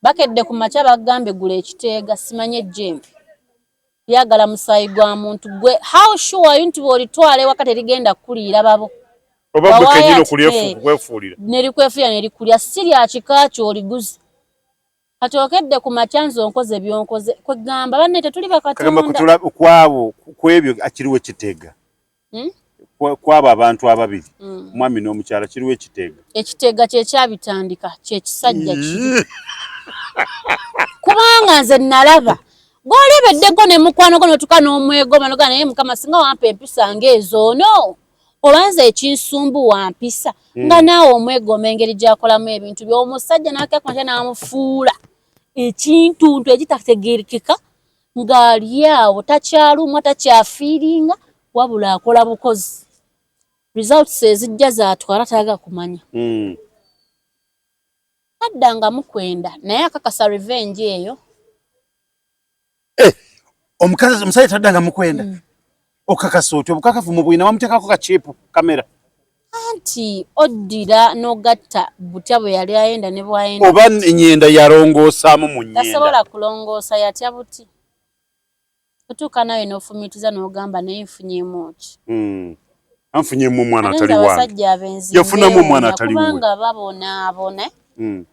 Bakedde ku makya bagambye gula ekiteega, simanye ejjembe lyagala musaayi gwa muntu. Gwe how sure are you nti bw'olitwala ewaka terigenda kukuliira babo?
Oba gwe kenyini okulyefuulira.
Nerikwefuulira nerikulya, si lya kika kyo oliguze. Kati okedde ku makya nze onkoze byonkoze, kwegamba banne tetuli bakatonda.
Kwabo kwebyo akiriwo ekiteega? Kwabo abantu ababiri, omwami n'omukyala, kiriwo ekiteega?
Ekiteega kyekyabitandika, kyekisajja kiri, kubanga nze nalaba Gw'olebeddeko ne mukwano gwo n'otuuka n'omwegomba n'ogamba naye Mukama singa wampa empisa ng'ezo ono oba nze ekinsumbuwa mpisa hmm. nga naawe omwegomba engeri gy'akolamu ebintu bye omusajja n'akira ku makya n'amufuula ekintuntu ekitategeerekeka ng'ali awo takyalumwa takyafiiringa wabula akola bukozi results ezijja zatwala tayagala kumanya hmm. Taddangamu kwenda naye akakasa revenge eyo.
Eh, omukazi omusajja taddangamu kwenda. Mm. Okakasa otyo obukakafu mu bwina wamuteekako ka chip kamera.
Anti oddira n'ogatta butya bwe yali ayenda ne bw'ayenda.
Oba ennyenda yalongoosaamu mu nnyenda.
Tasobola kulongoosa yatya buti. Otuuka naawe n'ofumiitiza n'ogamba naye nfunyeemu ki?
Mm. Anfunyemu omwana atali wange.
Abasajja abenzi
yafunamu omwana atali wuwe.
Kubanga babonaabona. Mm.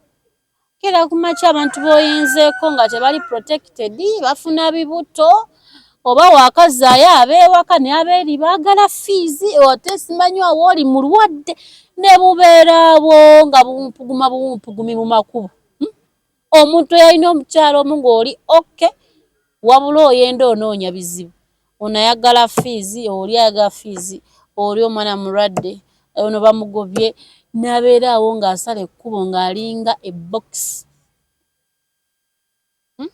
Kera ku makya abantu b'oyinzeeko nga tebali protected bafuna bibuto oba wakazaayo ab'ewaka ne abeeri baagala fiizi ate simanyi awo oli mulwadde ne bubeeraawo nga buwumpuguma buwumpugumi mu makubo. Hmm? Omuntu eyalina omukyala omu ng'oli oke wabula oyenda onoonya bizibu ono ayagala fiizi oli ayagala fiizi oli omwana mulwadde ono bamugobye n'abeera awo ng'asala ekkubo ng'alinga ebokisi hmm?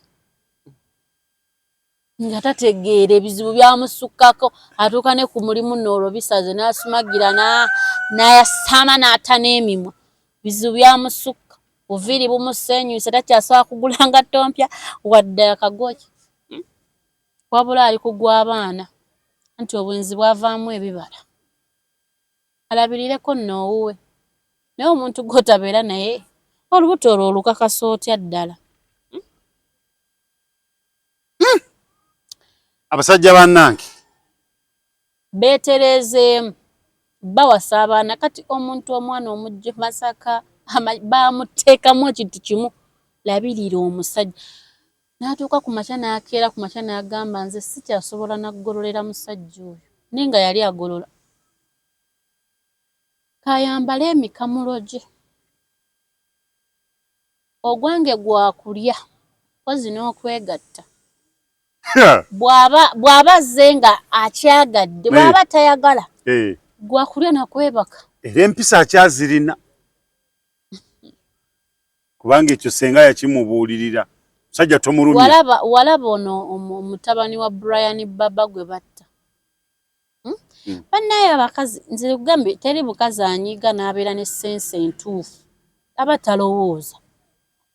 Nga tategeera ebizibu byamusukkako atuuka ne ku mulimu nno olwo bisaze n'asumagira n'ayasama n'ata n'emimwa bizibu byamusukka buviiri bumusenyusa takyasobola kugula ngatto mpya wadde akagoye hmm? Wabula ali kugwa abaana anti obwenzi bwavaamu ebibala alabirireko nno owuwe naye omuntu gw'otabeera naye olubuto olwo olukakasa otya ddala hmm?
Hmm. Abasajja bannange
beetereezeemu bawasa abaana kati omuntu omwana omujja masaka bamuteekamu ekintu kimu labirira omusajja n'atuuka ku makya n'akeera ku makya n'agamba nze sikyasobola naggololera musajja oyo naye nga yali agolola kayambale emikamulo gye Ogwange gwa kulya mpozi n'okwegatta. Bw'aba bw'aba azze nga akyagadde eh. bw'aba tayagala eh. gwa kulya na kwebaka.
Era empisa akyazirina kubanga ekyo senga yakimubuulirira musajja tomulumya.
Walaba walaba ono omutabani wa Brian Baba gwe batta. Hmm? Hmm. Bannaye abakazi nze kugambye teri mukazi anyiiga n'abeera ne sense entuufu aba talowooza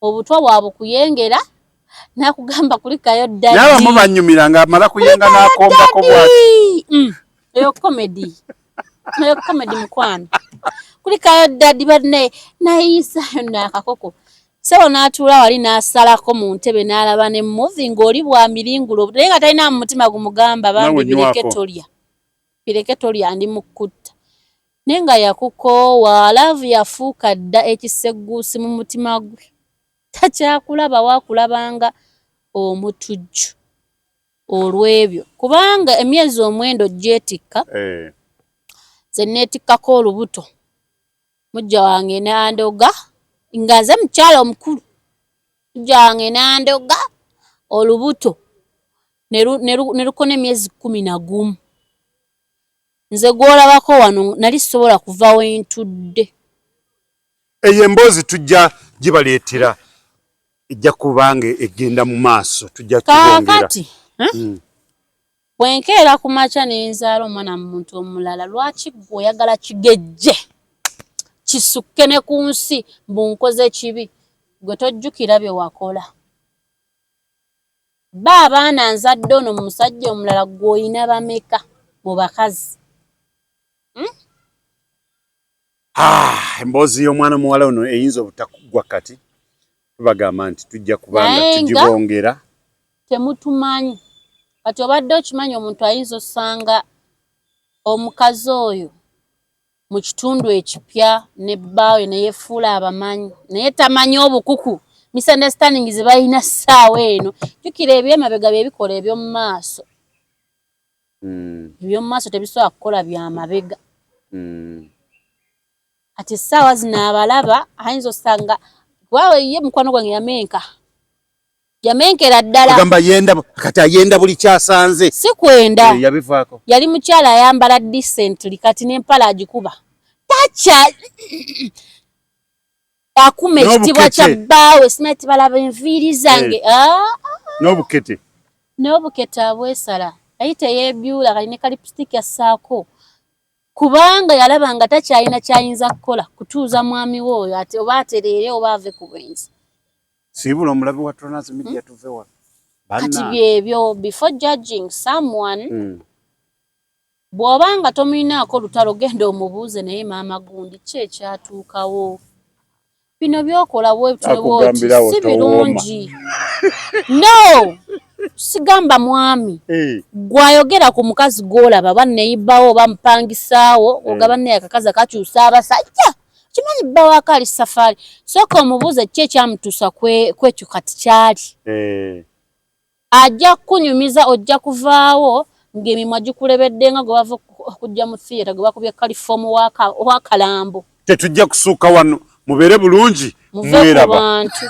obutwa bwabukuyengera nakugamba kulikayo
dadi nabamu banyumira nga amala kuyenga n'akombako bwati
hmm. Eyo comedy eyo comedy mukwano kulikayo dadi bannaye nayiisayo naakakoko Ssebo n'atuula wali n'asalako mu ntebe n'alaba ne movie ng'oli bw'amiringula obuto naye nga talina mu mutima gumugamba bambi bireke tolya bireke tolya ndi mu kutta naye nga yakukoowa laavu yafuuka dda ekisegguusi mu mutima gwe takyakulaba wakulabanga omutujju olw'ebyo kubanga emyezi omwenda ogyetikka eh. nze neetikkako olubuto mujja wange nandoga nga nze mukyala omukulu mujja wange nandoga olubuto ne lukona emyezi 11 nze gwolabako wano nali sisobola kuva wentudde.
Eyo emboozi tujja gibaleetera ejja kubanga egenda mu maaso tujja
tubongera. Kaakati eh? Bwe nkeera ku makya ne nzaala omwana mu muntu omulala, lwaki ggwe oyagala kigejje kisukke ne ku nsi mbu nkoze kibi? Ggwe tojjukira bye wakola? Bba abaana nzadde ono mu musajja omulala ggwe olina bameka mu bakazi? Hmm?
Ah, emboozi y'omwana muwala ono eyinza obutakuggwa kati tubagamba nti tujja kubanga tugibongera.
Temutumanyi kati obadde okimanyi omuntu ayinza osanga omukazi oyo mu kitundu ekipya ne bbaawe neyefuula abamanyi naye tamanyi obukuku misunderstanding ze balina ssaawa eno jjukira ebyemabega bye bikola eby'omu maaso mm. Eby'omu maaso tebisobola kukola bya mabega mm. Kati essaawa zino abalaba ayinza osanga waawe ye mukwano gwange yamenka Yamenkera ddala.
Agamba yenda, kati ayenda buli kyasanze.
Si kwenda.
Eh, yabivaako.
Yali mukyala ayambala decently, kati n'empala agikuba. Takya akuma ekitibwa kya bbaawe, simanyi tibalaba enviiri zange.
Eh.
Ah,
N'obukete.
N'obukete abwesala, naye teyeebyula, kali ne kalipusitiki assaako, kubanga yalaba nga takyalina kyayinza kukola kutuuza mwami we oyo ate oba atereere oba ave ku bwenzi.
Siibula omulabi wa Tronas Media, tuve wano.
Kati
Banna.
Byebyo, before judging someone, bw'oba nga tomulinaako lutalo, genda omubuuze, naye maama gundi, ki ekyatuukawo? Bino byokola bwetyo bwoti
Akugambirawo
si
towooma.
birungi. No, sigamba mwami.
Eh,
Gwayogera ku mukazi gw'olaba, oba neighbourwo oba mupangisaawo, ogaba naye akakazi akakyusa abasajja, kimanyi bba waako ali safaari, sooka omubuuze ki ekyamutuusa kwekyo kati kyali. Ajja kukunyumiza, ojja kuvaawo ng'emimwa gikulebedde nga gwe bava okujja mu theatre gwe bakubye kalifoomu w'akalambo.
Tetujja kusuuka wano, mubeere bulungi.
Muve ku
Mweraba.
bantu.